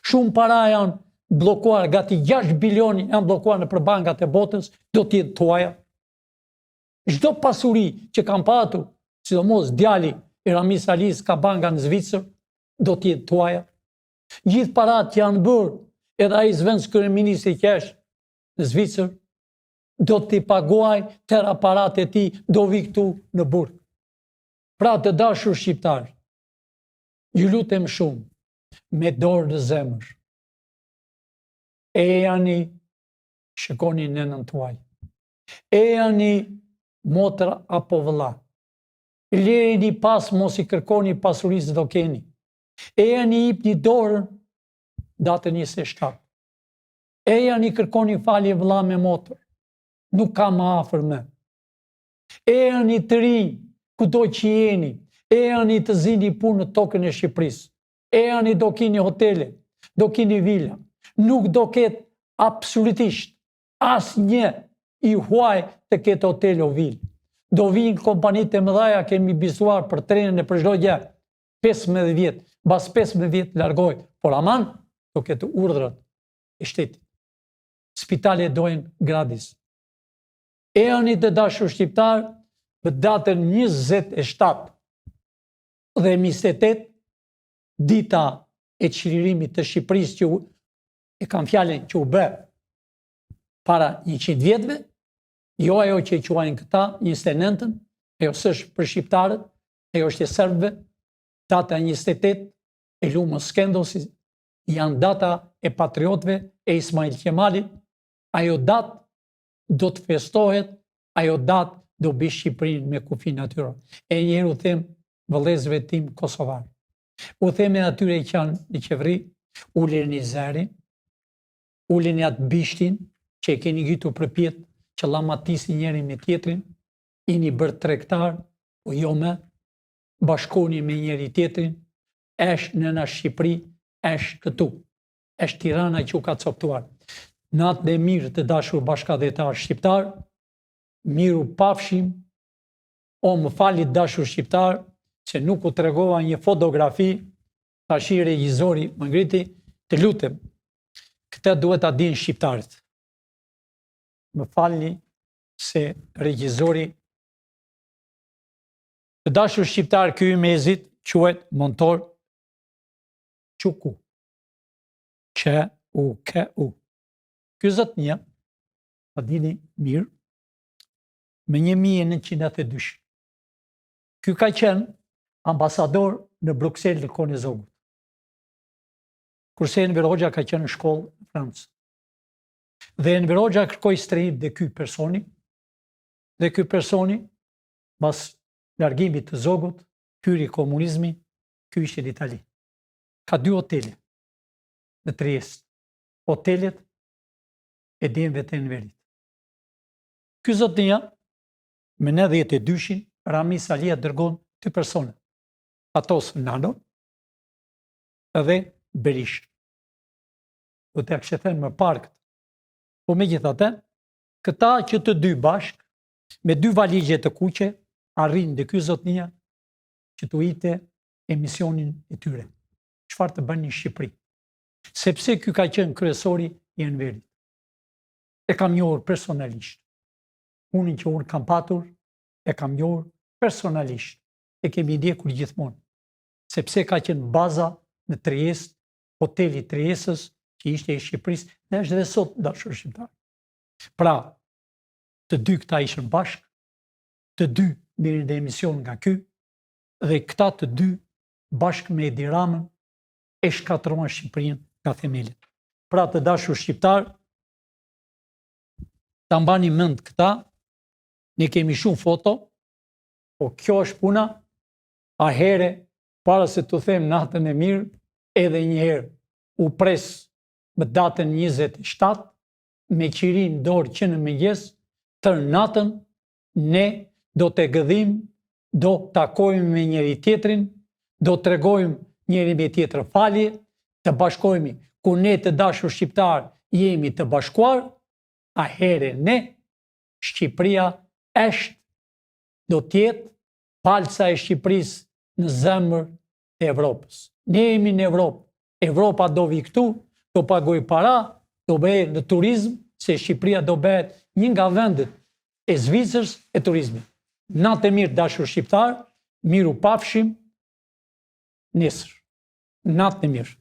shumë para janë bllokuar, gati 6 bilion janë bllokuar nëpër bankat e botës, do të jenë tuaja. Çdo pasuri që kanë patur, sidomos djali i Ramiz Alisë ka banka në Zvicër, do të jenë tuaja. Gjithë paratë që janë bërë, edhe ai zëvendëskryeministri që është në Zvicër, do t'i paguajë tëra paratë e tij, do vijë këtu në burg. Pra të dashur shqiptarë, ju lutem shumë, me dorë në zemër. Ejani, shikoni nënën tuaj. Ejani motër apo vëlla. Lëreni pas mos i kërkoni pasuri se do keni. Ejani jipni dorën datën 27. Ejani kërkoni falje vëlla me motër. Nuk ka më afër më. Ejani të rinj, kudo që jeni. Ejani të zini punë në tokën e Shqipërisë. Ejani do kini hotele, do kini vila. Nuk do ketë absolutisht Asnjë i huaj të ketë hotel o vilë. Do vijnë kompanitë e mëdhaja, kemi biseduar për trenin e për çdo gjë. 15 vjet, mbas 15 vjet largohet, por aman do ketë urdhrat e shtetit. Spitalet do jenë gratis. Ejani të dashur shqiptarë, në datën 27 dhe 28, dita e çlirimit të Shqipërisë që u, e kam fjalën që u bë para 100 vjetëve, jo ajo që e quajnë këta, 29-ën, ajo s'është për shqiptarët, ajo është e serbëve, data 28 e Lumo Skendos, janë data e patriotëve e Ismail Qemalit, ajo datë do të festohet, ajo datë do bëjë Shqipërinë me kufi natyror. E njëherë u them vëllezërve tim kosovarë. U them e atyre që janë në qeveri, uleni zërin, uleni atë bishtin që e keni ngjitur përpjetë, që llamatisni njëri me tjetrin, jeni bërë tregtarë, po jo më, bashkoni me njëri tjetrin, është nëna Shqipëri, është këtu, është Tirana që u ka coptuar. Natën e mirë të dashur bashkatdhetarë shqiptarë, mirupafshim, o më falni të dashur shqiptarë, se nuk u tregova një fotografi Tashi regjizori më ngriti, të lutem, këtë duhet ta dinë shqiptarët. Më falni se regjizori Të dashur shqiptarë, ky i mesit quhet Mentor Quku. Q U K U. Ky zotnia, ta dini mirë, më 1992. Ky ka qenë. Ambasador në Bruksel në kohën e Zogut. Kurse Enver Hoxha ka qenë në shkollë në Francë. Dhe Enver Hoxha kërkoi strehim dhe ky personi, dhe ky personi, pas largimit të Zogut, hyri komunizmi, ky ishte në Itali. Ka dy hotele në Triest. Hotelet e djemve të Enverit. Ky zotnia, me 92-shin, Ramiz Alia dërgon dy persona, Fatos Nano dhe Berishën. Do t'ia kishte thënë më parë këtë. Po megjithatë, këta që të dy bashkë, me dy valixhe të kuqe, arrijnë dhe ky zotnia që t'u jepte emisionin e tyre. Çfarë të bënin në Shqipëri? Sepse ky ka qenë kryesori i Enverit. E kam njohur personalisht. Punën që unë kam patur, e kam njohur personalisht. E kemi ndjekur gjithmonë. Sepse ka qenë baza në Triest, hoteli i Triestës, që ishte i Shqipërisë, dhe është dhe sot dashur shqiptar. Pra, të dy këta ishin bashkë, të dy merrin dhe emision nga ky, dhe këta të dy bashkë me Edi Ramën e shkatërruan Shqipërinë nga themelet. Pra të dashur shqiptar, ta mbani mend këta, ne kemi shumë foto, po kjo është puna, ahere, para se t'u them natën e mirë, edhe një herë u pres më datën 27, me qiri në dorë që në mëngjes, tërë natën, ne do të gëdhim, do takojmë me njëri tjetrin, do tregojmë njëri me tjetrin falje, të bashkohemi, kur ne të dashur shqiptar jemi të bashkuar, ahere ne, Shqipëria është, do të jetë palca e Shqipërisë në zemër të Evropës. Ne jemi në Evropë, Evropa do vi këtu, do pagoj para, do bëjë në turizm, se Shqipëria do bëhet një nga vendet e Zvicrës e turizmit. Natë e mirë dashur shqiptar, mirupafshim nesër. Natë e mirë.